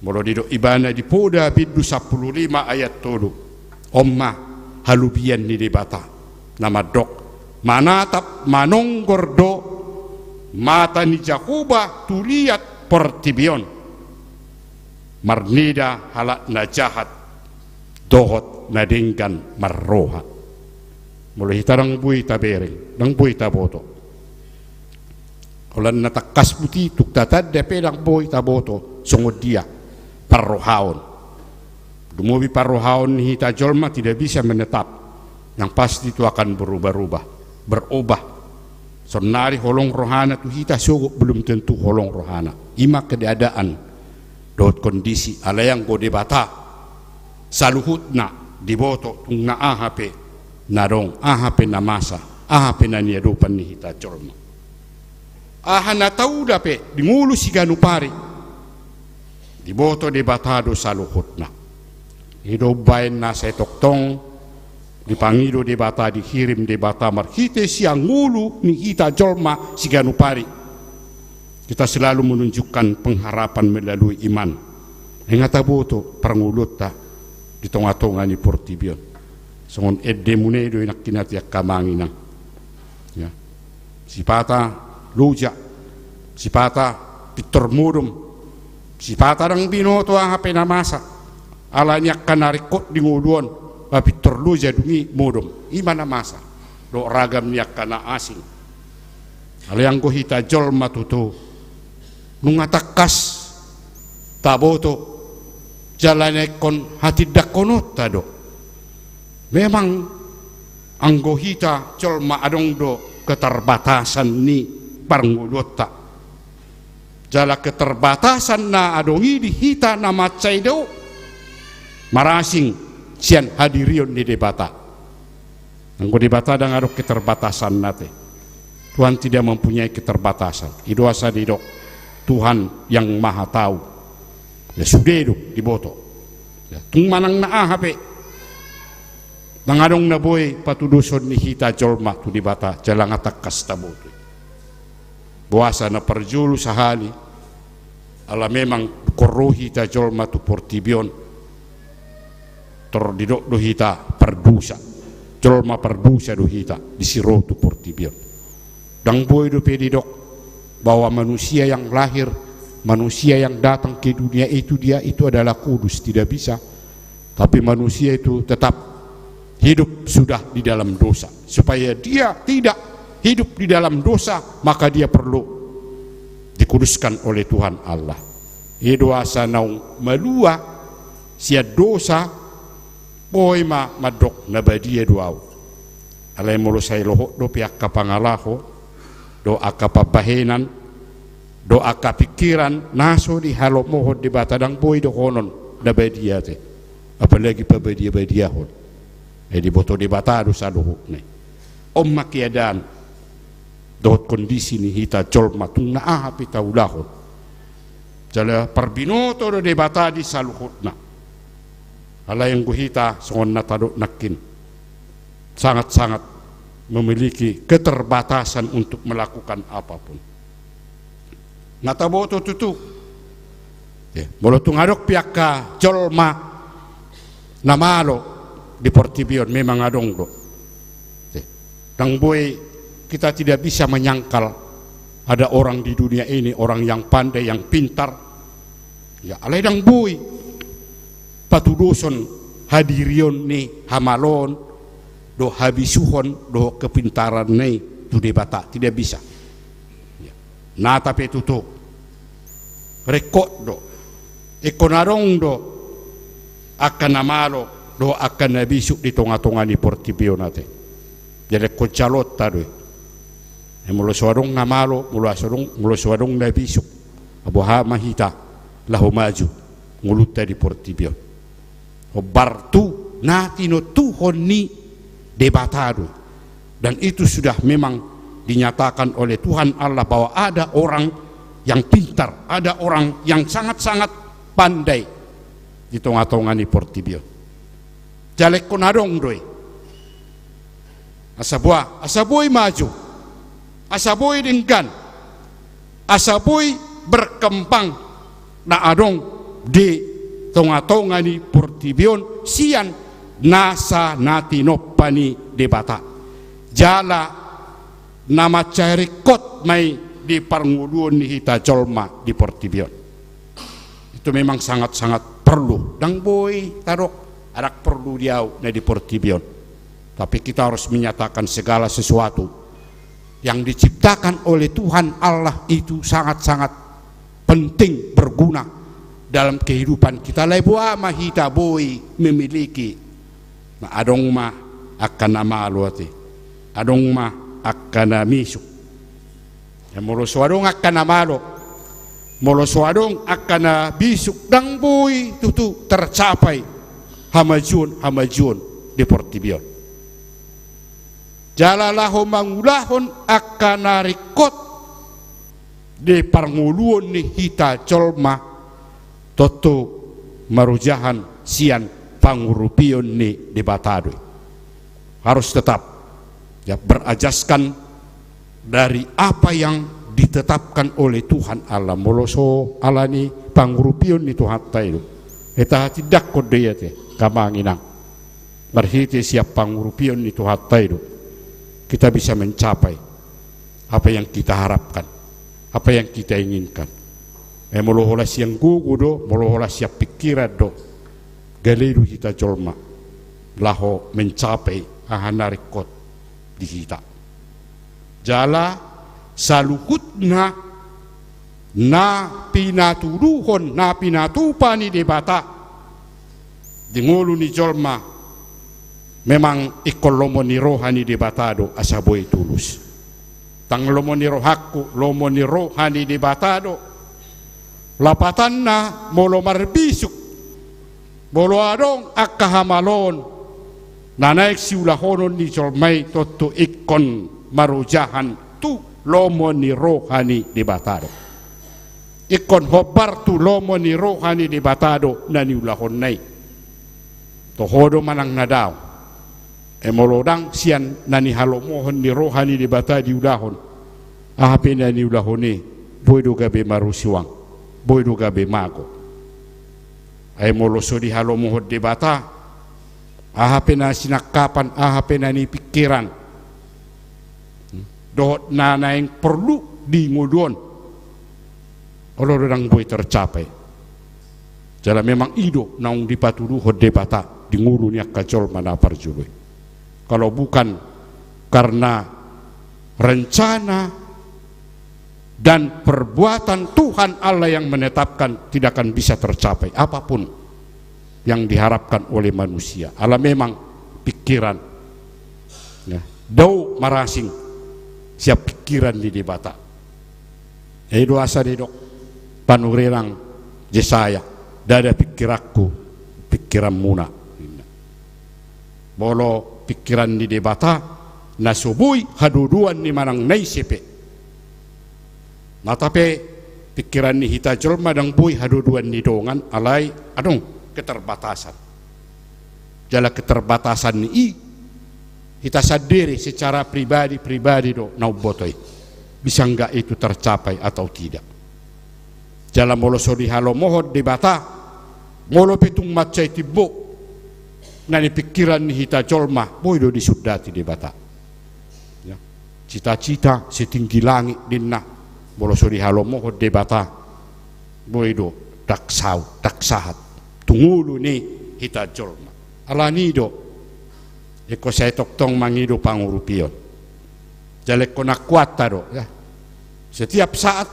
molo didok ibana di Poda bindu sampulu lima ayat tolu, on ma halobian ni Debata na mandok, manatap manonggor do mata ni Jahowa tu liat portibi on, marnida halak na jahat dohot na denggan marroha. Molo hita ndang boi tabereng, ndang boi taboto. Holan na tangkas buti tung tatanda pe ndang boi taboto songon dia parrohaon. Lumobi parrohaon ni hita jolma tidak bisa menetap, yang pasti itu akan berubah-ubah, berubah. Saonnari holong rohana tu hita, sogot belum tentu holong rohana. I ma keadaan dohot kondisi. Alai anggo Debata, saluhutna diboto tung na aha pe na adong, aha pe na masa, aha pe na niadopan ni hita jolma. Aha na taula pe di ngolu siganup ari, diboto Debata do saluhutna. I do umbaen na sai tongtong dipangido Debata, dihirim Debata marhite sian ngolu ni hita jolma siganup ari. Kita selalu menunjukkan pengharapan melalui iman. Ai nga taboto parngoluonta di tonga-tonga ni portibi on. Songon endemuna i do i nangkin, ate angka amang inang. Ya. Sipata loja, sipata pintor modom, sipata ndang binoto aha pe na masa. Ala ni angka na ringkot di ngolu on, ba pintor loja dung i modom. I ma na masa. Dohot ragam ni angka na asing. Alai anggo hita jolma tutu, nunga tangkas taboto jala na ingkon hatindangkononta do. Memang anggo hita jolma adong do keterbatasan ni parngoluonta. Jala keterbatasan na adong i di hita na mansai do marasing sian hadirion ni Debata. Anggo Debata ndang adong keterbatasanna, ate. Tuhan tidak mempunyai keterbatasan. I do asa didok Tuhan yang Maha Tahu. Ya sude do diboto. Ya, tung manang na aha pe, ndang adong na boi patudoson ni hita jolma tu Debata jala nga tangkas taboto. Boasa na parjolo sahali, ala memang tung ro hita jolma tu portibi on, tor didok do hita pardosa. Jolma pardosa do hita disi ro tu portibi on. Ndang boi dope didok bahwa manusia yang lahir, manusia yang datang ke dunia itu, dia itu adalah kudus, tidak bisa. Tapi manusia itu tetap hidup sudah di dalam dosa. Supaya dia tidak hidup di dalam dosa, maka dia perlu dikuduskan oleh Tuhan Allah. I do asa naung malua sian dosa, boi ma mandok na badia do ahu. Alai molo sai lohot dope angka pangalaho, dohot angka pambahenan, dohot angka pingkiran na so dihalomohon Debata, ndang boi dohonon na badia, ate. Apalagi pabadia-badiahon. Ai diboto Debata do saluhutna i. On ma keadaan dohot kondisi ni hita jolma tung na aha pe taulahon. Jala parbinoto do Debata di saluhutna. Alai anggo hita songon na tadok nangkin, sangat-sangat memiliki keterbatasan untuk melakukan apapun. Nga taboto tutu. Ya, molo tung adong pe angka jolma na malo di portibi on, memang adong do. Ya. Ndang boi, kita tidak bisa menyangkal ada orang di dunia ini, orang yang pandai, yang pintar. Ya, alai ndang boi patudoson hadirion ni hamaloon, dohot habisuhon, dohot kepintaranna i tu Debata, tidak bisa. Ya. Nata pe tutu. Ringkot do. Ingkon adong do angka na malo dohot angka na bisuk di tonga-tonga ni portibi on ate. Jala ingkon jaloonta do i. Ai molo so adong na malo, molo so adong, molo so adong na bisuk, ai boha ma hita laho maju ngolunta di portibi on? Hombar tu na tinontuhon ni Debata do i. Dan itu sudah memang dinyatakan oleh Tuhan Allah bahwa ada orang yang pintar, ada orang yang sangat-sangat pandai di tonga-tonga ni portibi on. Jala ingkon adong do i. Asa boha, asa boi maju, asa boi denggan, asa boi berkembang na adong di tonga-tonga ni portibi on sian nasa na tinompa ni Debata. Jala na mansai ringkot ma i di parngoluon ni hita jolma di portibi on. Itu memang sangat-sangat perlu. Ndang boi tadok, ndang perlu di ahu na di portibi on. Tapi kita harus menyatakan segala sesuatu yang diciptakan oleh Tuhan Allah itu sangat-sangat penting, berguna dalam kehidupan kita. Alai boha ma hita boi memiliki? Nah, adong ma angka na malo ate. Adong ma angka na misuk. Ai molo so adong angka na malo, molo so adong angka na bisuk, ndang boi tutu tercapai hamajuon-hamajuon di portibi on. Jala laho mangulahon angka na ringkot di parngoluon ni hita jolma, tontu marojahan sian pangurupion ni Debata do i. Harus tetap, ya, berajaskan dari apa yang ditetapkan oleh Tuhan Allah. Molo so alani pangurupion ni Tuhanta i do, hita hatindangkon do i ate, angka amang inang. Marhite sian pangurupion ni Tuhanta i do kita bisa mencapai apa yang kita harapkan, apa yang kita inginkan. Ai molo holan sian gogo do, molo holan sian pingkiran do, gale do hita jolma laho mencapai aha na ringkot di hita. Jala saluhutna na pinatuduhon, na pinatupa ni Debata di ngolu ni jolma, memang ingkon lomo ni roha ni Debata do asa boi tulus. Ndang lomo ni rohangku, lomo ni roha ni Debata do. Lapatanna, molo marbisuk, molo adong angka hamaloon na naeng siulahonon ni jolma i, tontu ingkon marojahan tu lomo ni roha ni Debata do. Ingkon hombar tu lomo ni roha ni Debata do na niulahonna i. Toho do manang na daong. Ai molo ndang sian na nihalomohon ni roha ni Debata diulahon, aha pe na niulahon i, boi do gabe marusuang, boi do gabe mago. Ai molo so dihalomohon Debata, aha pe na sinangkapan, aha pe na nipingkiran, dohot na naeng porlu di ngolu on, olo do ndang boi tercapai. Jala memang i do naung dipatuduhon Debata di ngolu ni angka jolma na parjolo i. Kalau bukan karena rencana dan perbuatan Tuhan Allah yang menetapkan, tidak akan bisa tercapai apapun yang diharapkan oleh manusia. Ala memang pingkiran, ya, dao marasing sian pingkiran ni Debata. I do asa didok panurirang Jesaya, ndada pingkiranku pingkiranmuna. Molo pingkiran ni Debata, na so boi hadodoan ni manang na ise pe. Mata pe pingkiran ni hita jolma ndang boi hadodoan ni dongan, alai adong keterbatasan. Jala keterbatasan ni i, hita sandiri secara pribadi-pribadi do na umboto i, bisa nggak itu tercapai atau tidak. Jala molo so dihalomohon Debata, molo pe tung mansai timbo na nipingkiran ni hita jolma, boi do disundati Debata. Ya. Cita-cita setinggi langit ninna, molo so dihalomohon Debata, boi do ndang saut, ndang sahat tu ngolu ni hita jolma. Alani do ingkon sai tongtong mangido pangurupion. Jala ingkon akuanta do, ya. Setiap saat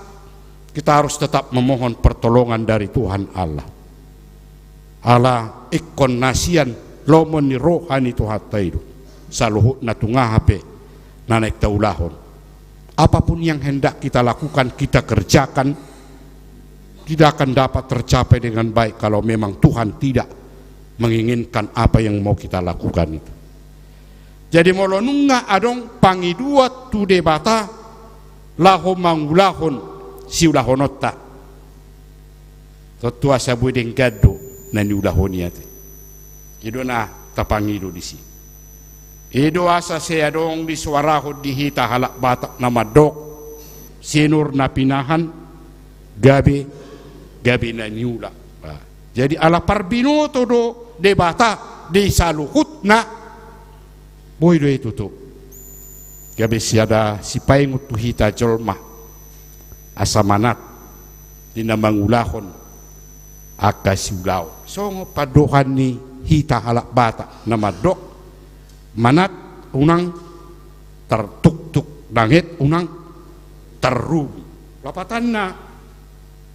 kita harus tetap memohon pertolongan dari Tuhan Allah. Ala ingkon na sian Lomo ni roha ni Tuhanta i do saluhutna, tung aha pe na naeng taulahon. Apapun yang hendak kita lakukan, kita kerjakan, tidak akan dapat tercapai dengan baik kalau memang Tuhan tidak menginginkan apa yang mau kita lakukan itu. Jadi molo nunga adong pangidoan tu Debata laho mangulahon siulahononta, tontu asa boi denggan do na niulahon i ate. I do na tapangido disi. I do asa sai adong disoarahon di hita halak Batak na mandok: Sinur na pinahan gabe, gabe na niula. Nah, jadi ala parbinoto do Debata di saluhutna, boi do i tutu gabe sada sipaingot tu hita jolma asa manat di na mangulahon angka siulaon. Songon pandohan ni hita halak Batak na mandok: Manat unang tartuktuk, nanget unang tarrugi. Lapatanna,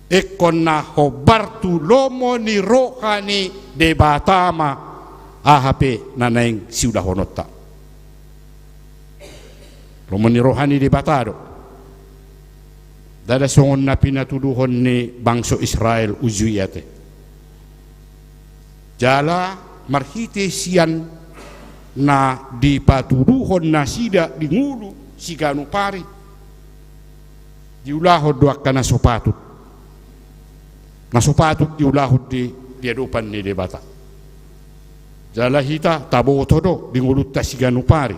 ingkon na hombar tu lomo ni roha ni Debata ma aha pe na naeng siulahononta. Lomo ni roha ni Debata do. Ndada songon na pinatuduhon ni bangso Israel uju i ate. Jala marhite sian na dipatuduhon nasida di ngolu siganup ari, diulahon do angka na so patut. Na so patut diulahon di, di adopan ni Debata. Jala hita taboto do di ngolunta siganup ari,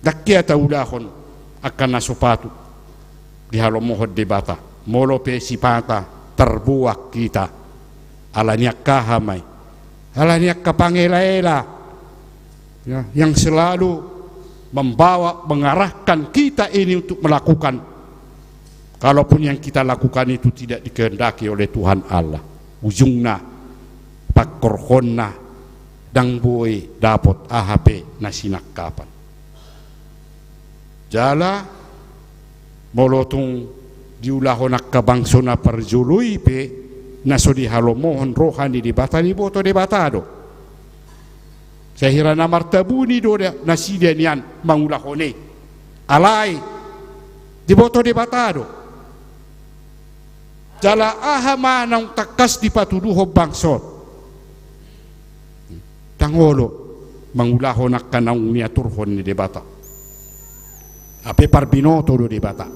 ndang hea taulahon angka na so patut dihalomohon Debata. Molo pe sipata tarboan hita, ala ni angka aha ma i, ala ni angka pangelaela, ya, yang selalu membawa, mengarahkan kita ini untuk melakukan, kalaupun yang kita lakukan itu tidak dikehendaki oleh Tuhan Allah, ujungna, pangkorhonna, ndang boi dapot aha pe na sinangkapan. Jala molo tung diulahon angka bangso na parjolo i pe na so dihalomohon roha ni Debata, diboto Debata do. Sai hira na martabuni do da-, nasida nian mangulahon i. Alai diboto Debata do. Jala aha ma naung tangkas dipatuduhon bangso on? Ndang olo mangulahon angka naung niaturhon ni Debata. Hape parbinoto do Debata.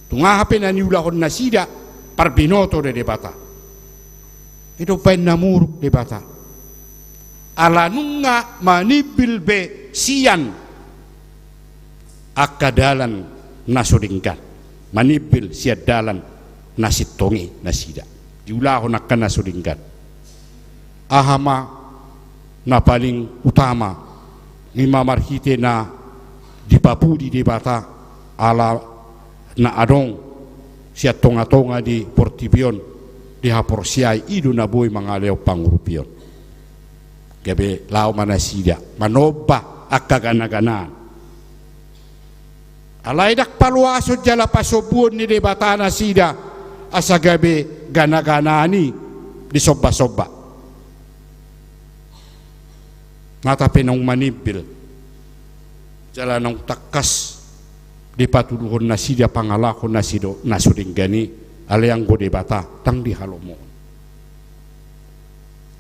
Tung aha pe na niulahon nasida, parbinoto do Debata. I do umbahen na muruk Debata. Ala nunga manimbil be sian angka dalan na so denggan, manimbil sian dalan na sintong i nasida, diulahon angka na so denggan. Aha ma na paling utama, i ma marhite na dipapudi Debata ala na adong sian tongatonga ni portibi on, dihaporseai, i do na boi mangalehon pangurupion. Gabe laho ma nasida manomba angka ganaganaan. Alai ndang paluason jala pasombuon ni Debata nasida asa gabe ganaganaan i disombasomba. Nata pe naung manimbil jala naung tangkas dipatuduhon nasida pangalaho na sido-, na so denggan i, alai anggo Debata ndang dihalomohon.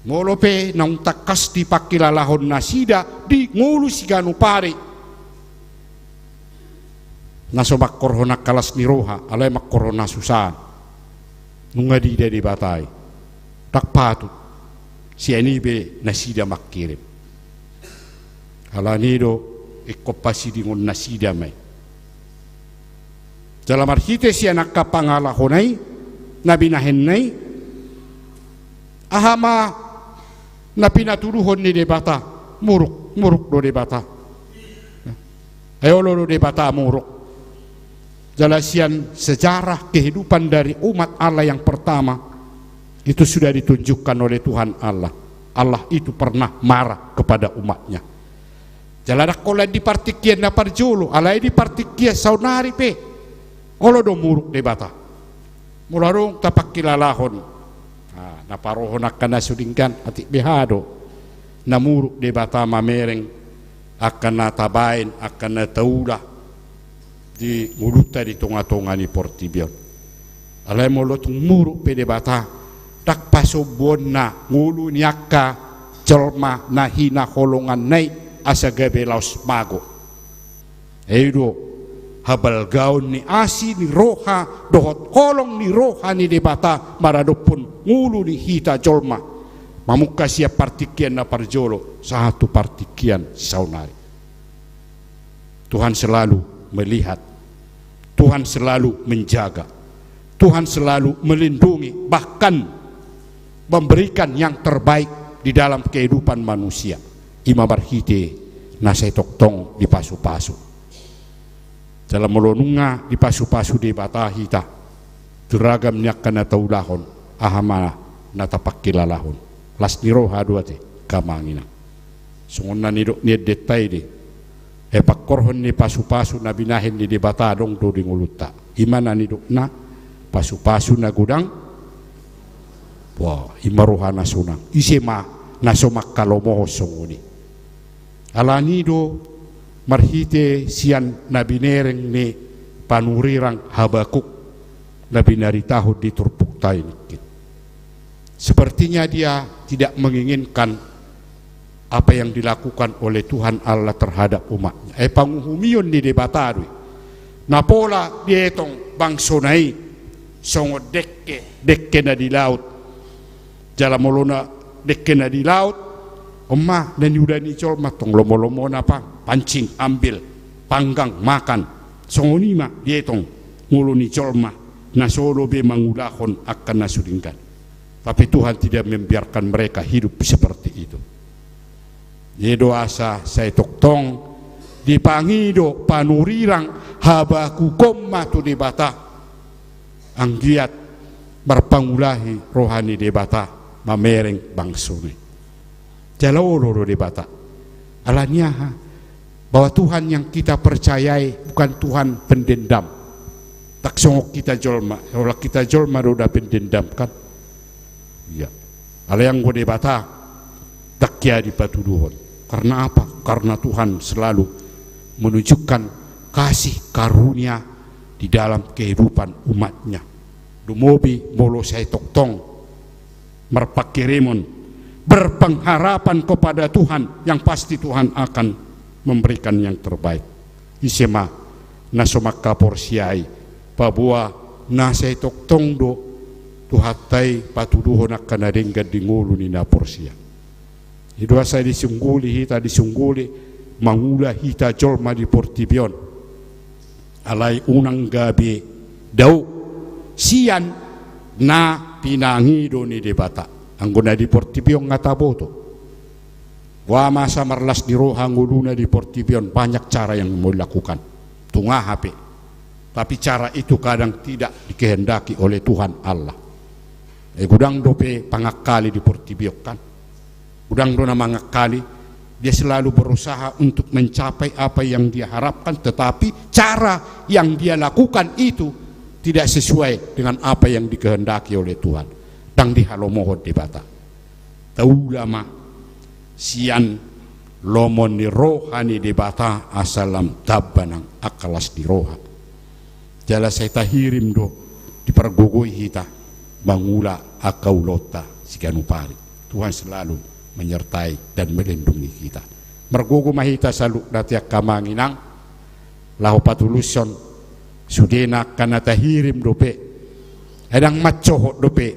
Molo pe naung tangkas dipangkilalahon nasida di ngolu siganup ari, na so mangkorhon angka las ni roha, alai mangkorhon hasusaan. Nunga diida Debata i, ndang patut sian i be nasida mangkirim. Alani i do ingkon pasidingon nasida ma i. Jala marhite sian angka pangalahona i, na binahenna i, aha ma na pinatuduhon ni Debata? Muruk, muruk do Debata. Ai olo do Debata muruk. Jala sian sejarah kehidupan dari umat Allah yang pertama, itu sudah ditunjukkan oleh Tuhan Allah. Allah itu pernah marah kepada umatnya. Jala ndang holan di partingkian na parjolo, alai di partingkian saonari pe, olo do muruk Debata. Molo adong tapangkilalahon, nah, Na parohon angka na so denggan, atik beha do na muruk Debata mamereng angka na tabaen, angka na taula di ngolunta di tongatonga ni portibi on. Alai molo tung muruk pe Debata, ndang pasombuonna ngolu ni angka jolma na hinaholongannai asa gabe laos mago. I do habalgaon ni asi ni roha dohot holong ni roha ni Debata maradophon ngolu ni hita jolma, mamungka sian partingkian na parjolo sahat tu partingkian saonari. Tuhan selalu melihat, Tuhan selalu menjaga, Tuhan selalu melindungi, bahkan memberikan yang terbaik di dalam kehidupan manusia. I ma marhite na sai tongtong dipasupasu. Jala molo nunga dipasupasu Debata hita di ragam ni angka na taulahon, aha ma na tapangkilalahon? Las ni roha do ate, angka amang inang. Songon na nidok ni endenta i do, eh, pangkorhon ni pasupasu na binahen ni Debata adong do di ngolunta. I ma na nidokna, pasupasu na godang, wah, i ma roha na sonang. Ise ma na so mangkalomohon songon i? Alani do marhite sian na binereng ni panurirang Habakuk na binaritahon di turpukta i nangkin. Sepertinya dia tidak menginginkan apa yang dilakukan oleh Tuhan Allah terhadap umatnya. Eh, panguhumion ni Debata do i. Na pola dietong bangsona i songon dengke, dengke na di laut. Jala molo na dengke na di laut, on ma na niula ni jolma tong, lomolomona pang, pancing, ambil, panggang, makan. Songon i ma dietong ngolu ni jolma na so lobi mangulahon angka na so denggan. Tapi Tuhan tidak membiarkan mereka hidup seperti itu. I do asa sai tongtong dipangido panurirang Habakuk on ma tu Debata, anggiat marpangulahi roha ni Debata mamereng bangsona i. Jala olo do Debata. Alani aha? Bahwa Tuhan yang kita percayai bukan Tuhan pendendam. Ndang songon hita jolma, olat hita jolma do na pendendam, kan? Iya. Alai anggo Debata, ndang jadi patuduhon. Karena apa? Karena Tuhan selalu menunjukkan kasih karunia di dalam kehidupan umatnya. Lumobi molo sai tongtong marpangkirimon, berpengharapan kepada Tuhan, yang pasti Tuhan akan memberikan yang terbaik. Ise ma na so mangkaporseai, paboa na sai tongtong do Tuhanta i patuduhon angka na denggan di ngolu ni na porsea. I do asa disungguli hita, disungguli mangula hita jolma di portibi on. Alai unang gabe dao sian na pinangido ni Debata. Anggo na di portibi on nga taboto. Boha masa marlas ni roha ngoluna di portibi on, banyak cara yang mau dilakukan. Tung aha pe. Tapi cara itu kadang tidak dikehendaki oleh Tuhan Allah. Eh, godang dope pangangkali di portibi on, kan? Godang do na mangangkali, dia selalu berusaha untuk mencapai apa yang dia harapkan, tetapi cara yang dia lakukan itu tidak sesuai dengan apa yang dikehendaki oleh Tuhan. Ndang dihalomohon Debata. Taula ma sian lomo ni roha ni Debata asa lam tamba nang angka las ni roha. Jala sai tahirim do dipargogoi hita mangula angka ulaonta siganup ari. Tuhan selalu menyertai dan melindungi kita. Margogo ma hita saluhutna ate angka amang inang, laho patulushon sudena angka na tahirim dope. Ai ndang mansohot dope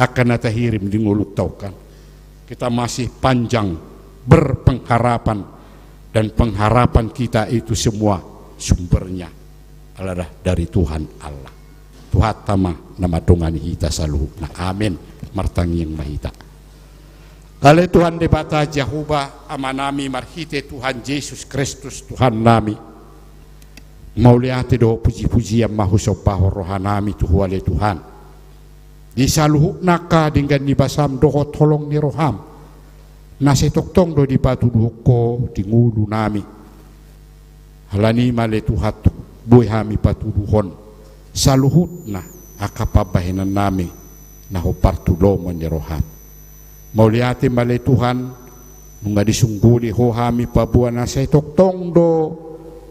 angka na tahirim di ngolunta on, kan? Kita masih panjang berpengharapan, dan pengharapan kita itu semua sumbernya adalah dari Tuhan Allah. Tuhanta ma na mandongani hita saluhutna. Amin. Martangiang ma hita. Ale Tuhan Debata Jahowa, Amanami, marhite Tuhan Jesus Kristus Tuhannami, mauliate dohot pujipujian ma husombahon rohanami tu Ho ale Tuhan. Di saluhutna angka denggan ni basam dohot holong ni roham, na sai tongtong do dipatuduhon Ho di ngolunami. Alani i ma ale Tuhan, boi hami patuduhon saluhutna angka pambahenannami na hombar tu lomo ni roham. Mauliate ma ale Tuhan, nunga disungguli Ho hami paboa na sai tongtong do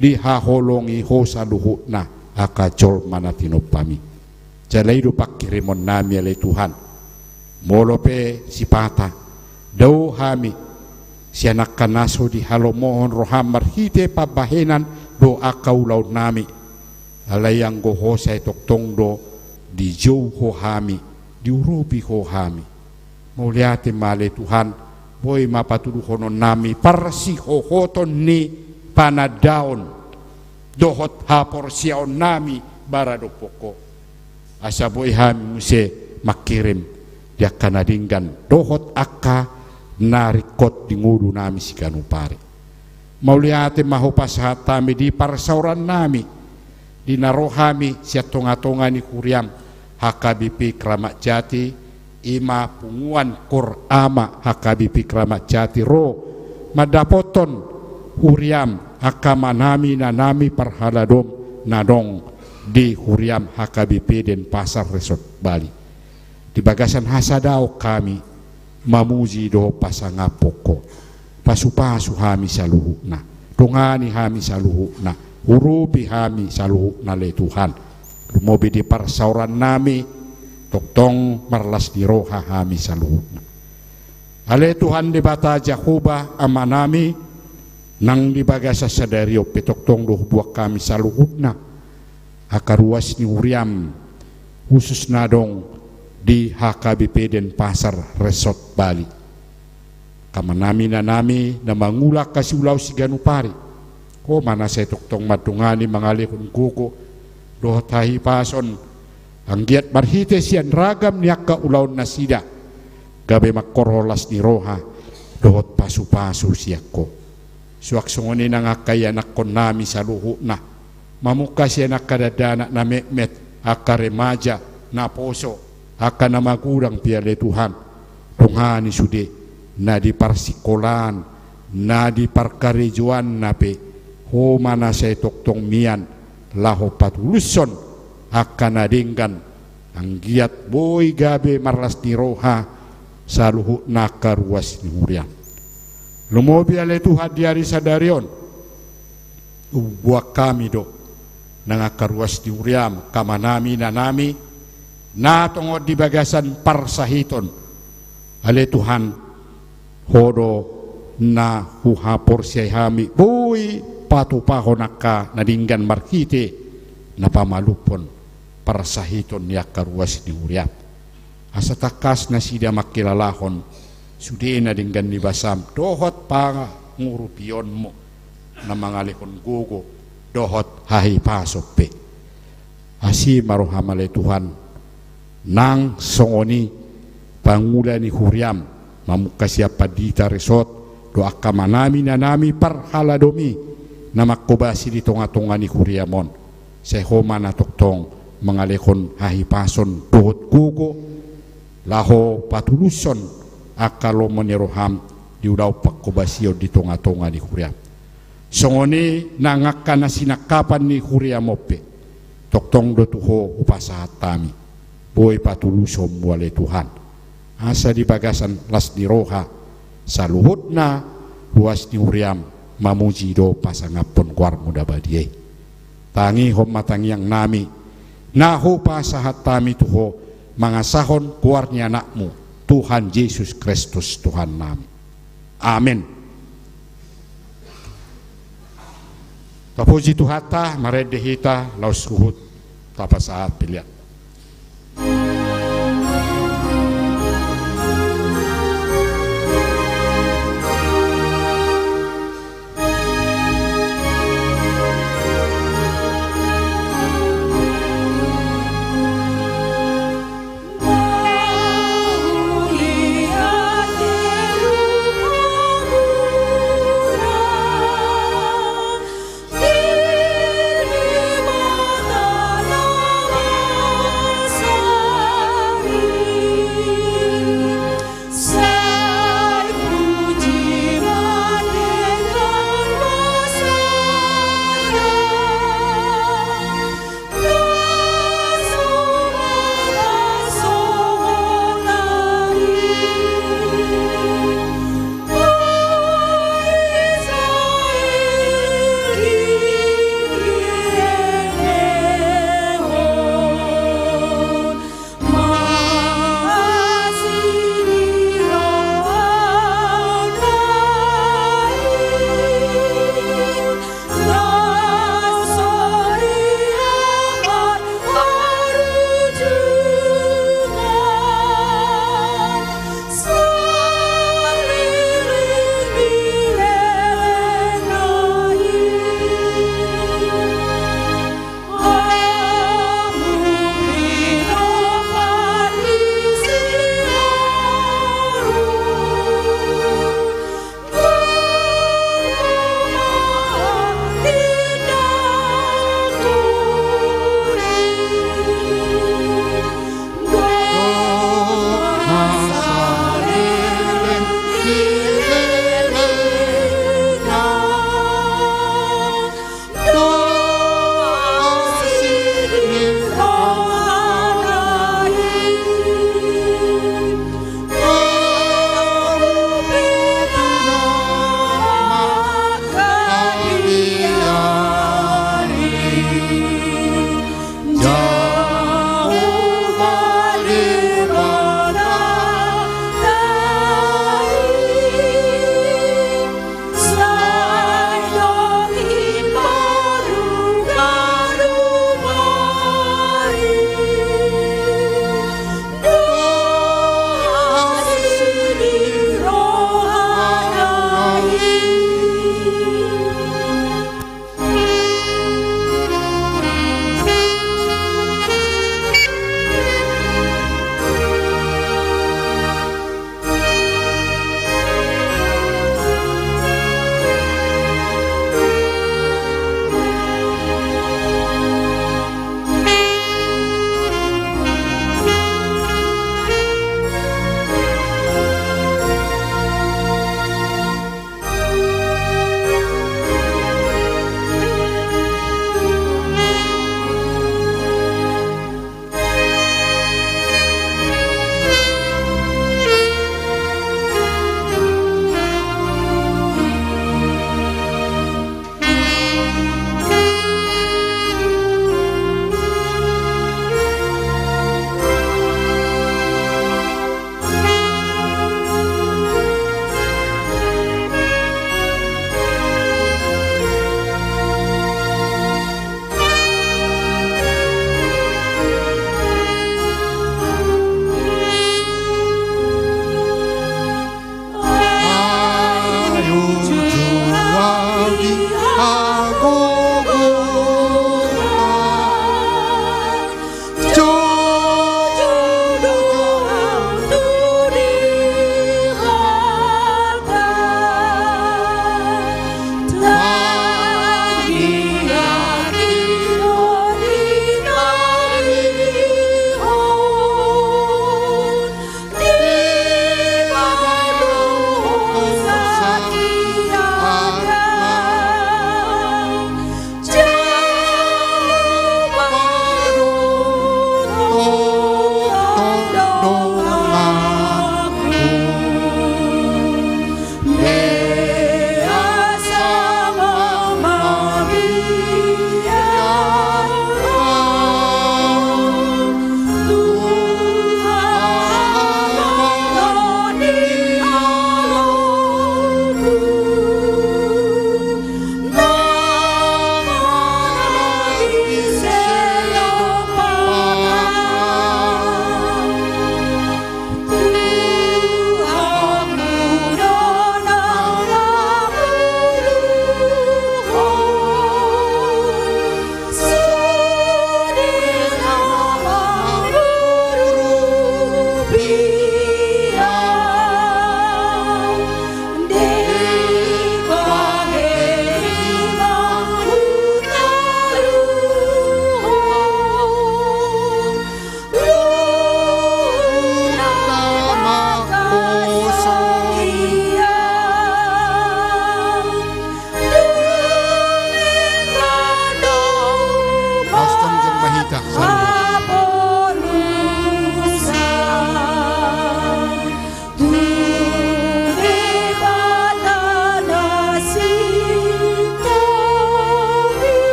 dihaholongi Ho saluhutna angka jolma na tinompami. Jala i do pangkirimonnami ale Tuhan. Molo pe sipata dao hami sian angka na so dihalomohon roham marhite pambahenan dohot angka ulaonnami, alai anggo Ho sai tongtong do dijou Ho hami, diurupi Ho hami. Mauliate ma ale Tuhan, boi ma patuduhononnami parsihohoton ni panandaon dohot haporseaonnami maradophon Ho, asa boi hami muse mangkirim di angka na denggan dohot angka na ringkot di ngolunami siganup ari. Mauliate ma hupasahat hami di parsaorannami, di na ro hami sian tongatonga ni huriam H K B P Kramat Jati, i ma punguan Kor Ama H K B P Kramat Jati ro mandapothon huriam angka amanami inanami parhaladom na adong di huriam H K B P Denpasar Resort Bali. Di bagasan hasadaon hami mamuji dohot pasangaphon Ho. Pasupasu hami saluhutna, dongani hami saluhutna, urupi hami saluhutna ale Tuhan. Lumobi di parsaorannami, tongtong marlas ni roha hami saluhutna. Ale Tuhan Debata Jahowa Amanami, nang di bagasan sadari on pe tongtong do huboan hami saluhutna angka ruas ni huriam, khusus na adong di H K B P Denpasar Resort Bali. Angka amanami inanami na mangula angka siulaon siganup ari, Ho ma na sai tongtong mandongani mangalehon gogo dohot hahipason, anggiat marhite sian ragam ni angka ulaonnasida gabe mangkorhon las ni roha dohot pasupasu sian Ho. Suang songon i nang angka ianakhonnami saluhutna, mamungka sian angka dakdanak na metmet, angka remaja, naposo, angka na magodang pe ale Tuhan, dongani sude na di parsingkolaan, na di parkarejoanna pe, Ho ma na sai tongtong mian laho patulushon angka na denggan, anggiat boi gabe marlas ni roha saluhutna angka ruas ni huriam. Lumobi ale Tuhan di ari sadari on, huboan hami do nang angka ruas ni huriam, angka amanami inanami na tongon di bagasan parsahiton. Ale Tuhan, Ho do na huhaporseai hami boi patupahon angka na denggan marhite na pamalumhon parsahiton ni angka ruas ni huriam. Asa tangkas nasida mangkilalahon sude na denggan ni basam dohot pangurupionmu na mangalehon gogo dohot hahipason pe. Asi ma roham ale Tuhan, nang songon i pangula ni huriam, mamungka sian pandita resort dohot angka amanami inanami parhaladom i na manghobasi di tongatonga ni huriam on. Sai Ho ma na tongtong mangalehon hahipason dohot gogo laho patulushon angka lomo ni roham di ulaon panghobasion di tongatonga ni huriam. Songon i nang angka na sinangkapan ni huriam on pe, tongtong do tu Ho hupasahat hami, boi patulushonmu ale Tuhan. Asa di bagasan las ni roha saluhutna ruas ni huriam mamuji dohot pasangaphon goarmu na badia i. Tangihon ma tangiangnami na hupasahat hami tu Ho, mangasahon goar ni Anakmu, Tuhan Jesus Kristus Tuhannami. Amen. Tapuji Tuhanta, marende hita laos huhut tapasahat pelean.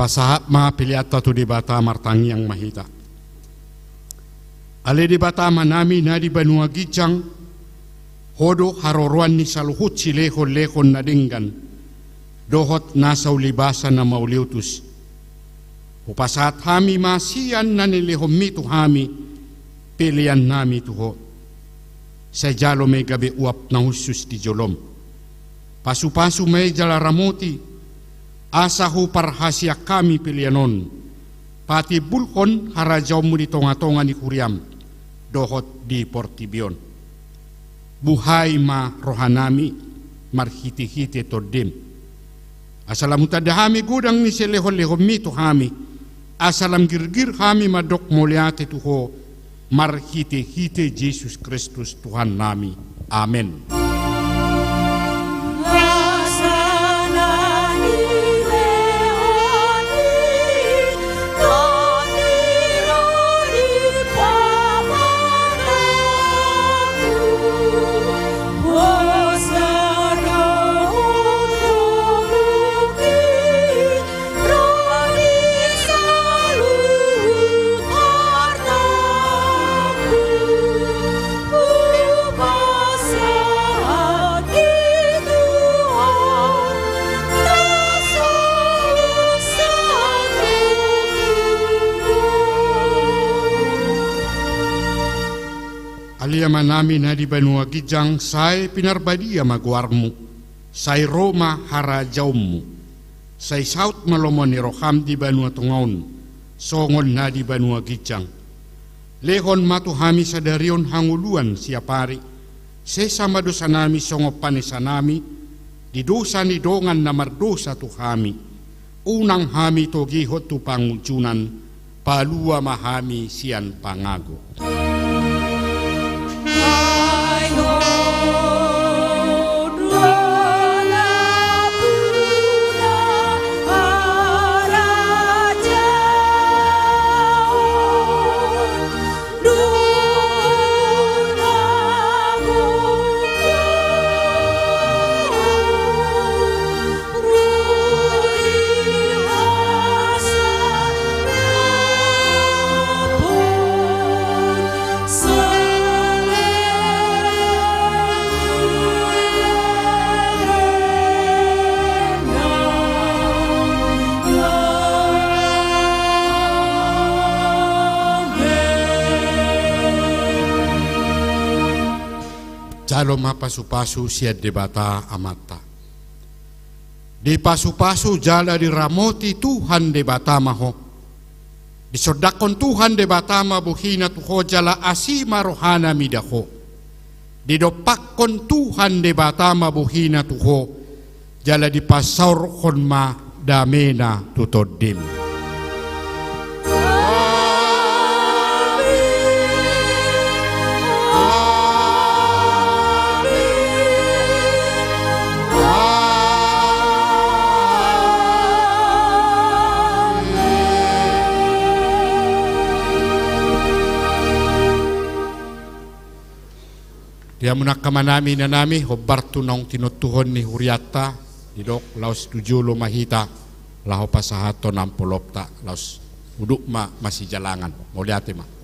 Sahat ma peleanta tu Debata, martangiang ma hita. Ale Debata Amanami na di banua ginjang, Ho do haroroan ni saluhut silehonlehon na denggan dohot nasa ulibasa na mauliutus. Hupasahat hami ma sian na nilehonMi tu hami peleannami tu Ho. Sai jalo ma i gabe uap na hushus di joloM. Pasupasu ma i jala ramoti, asa huparhaseang hami pelean on patimbulhon harajaonMu di tongatonga ni huriaM dohot di portibi on. Buhai ma rohanami marhitehite TondiM, asa lam hutanda hami godang ni silehonlehonMi tu hami, asa lam girgir hami mandok mauliate tu Ho marhitehite Jesus Kristus Tuhannami. Amen. Ale Amanami na di banua ginjang, sai pinarbadia ma goarMu, sai ro ma harajaonMu, sai saut ma lomo ni rohaM di banua tonga on, songon na di banua ginjang. Lehon ma tu hami sadari on hangoluan siapari, sesa ma dosanami songon panesanami di dosa ni dongan na mardosa tu hami. Unang hami togihon tu pangunjunan, palua ma hami sian pangago. Jalo ma pasupasu sian Debata Amanta. Dipasupasu jala diramoti Tuhan Debata ma ho. Disondangkon Tuhan Debata ma bohina tu ho jala asi ma rohana mida ho. Didompakkon Tuhan Debata ma bohina tu ho, jala dipasaorhon ma damena tu tondim. Di hamu angka amanami, inanami, hombar tu naung tinontuhon ni hurianta, didok laos tu jolo ma hita, laho pasahathon ampolopta, laos uduk ma masijalangan. Mauliate ma.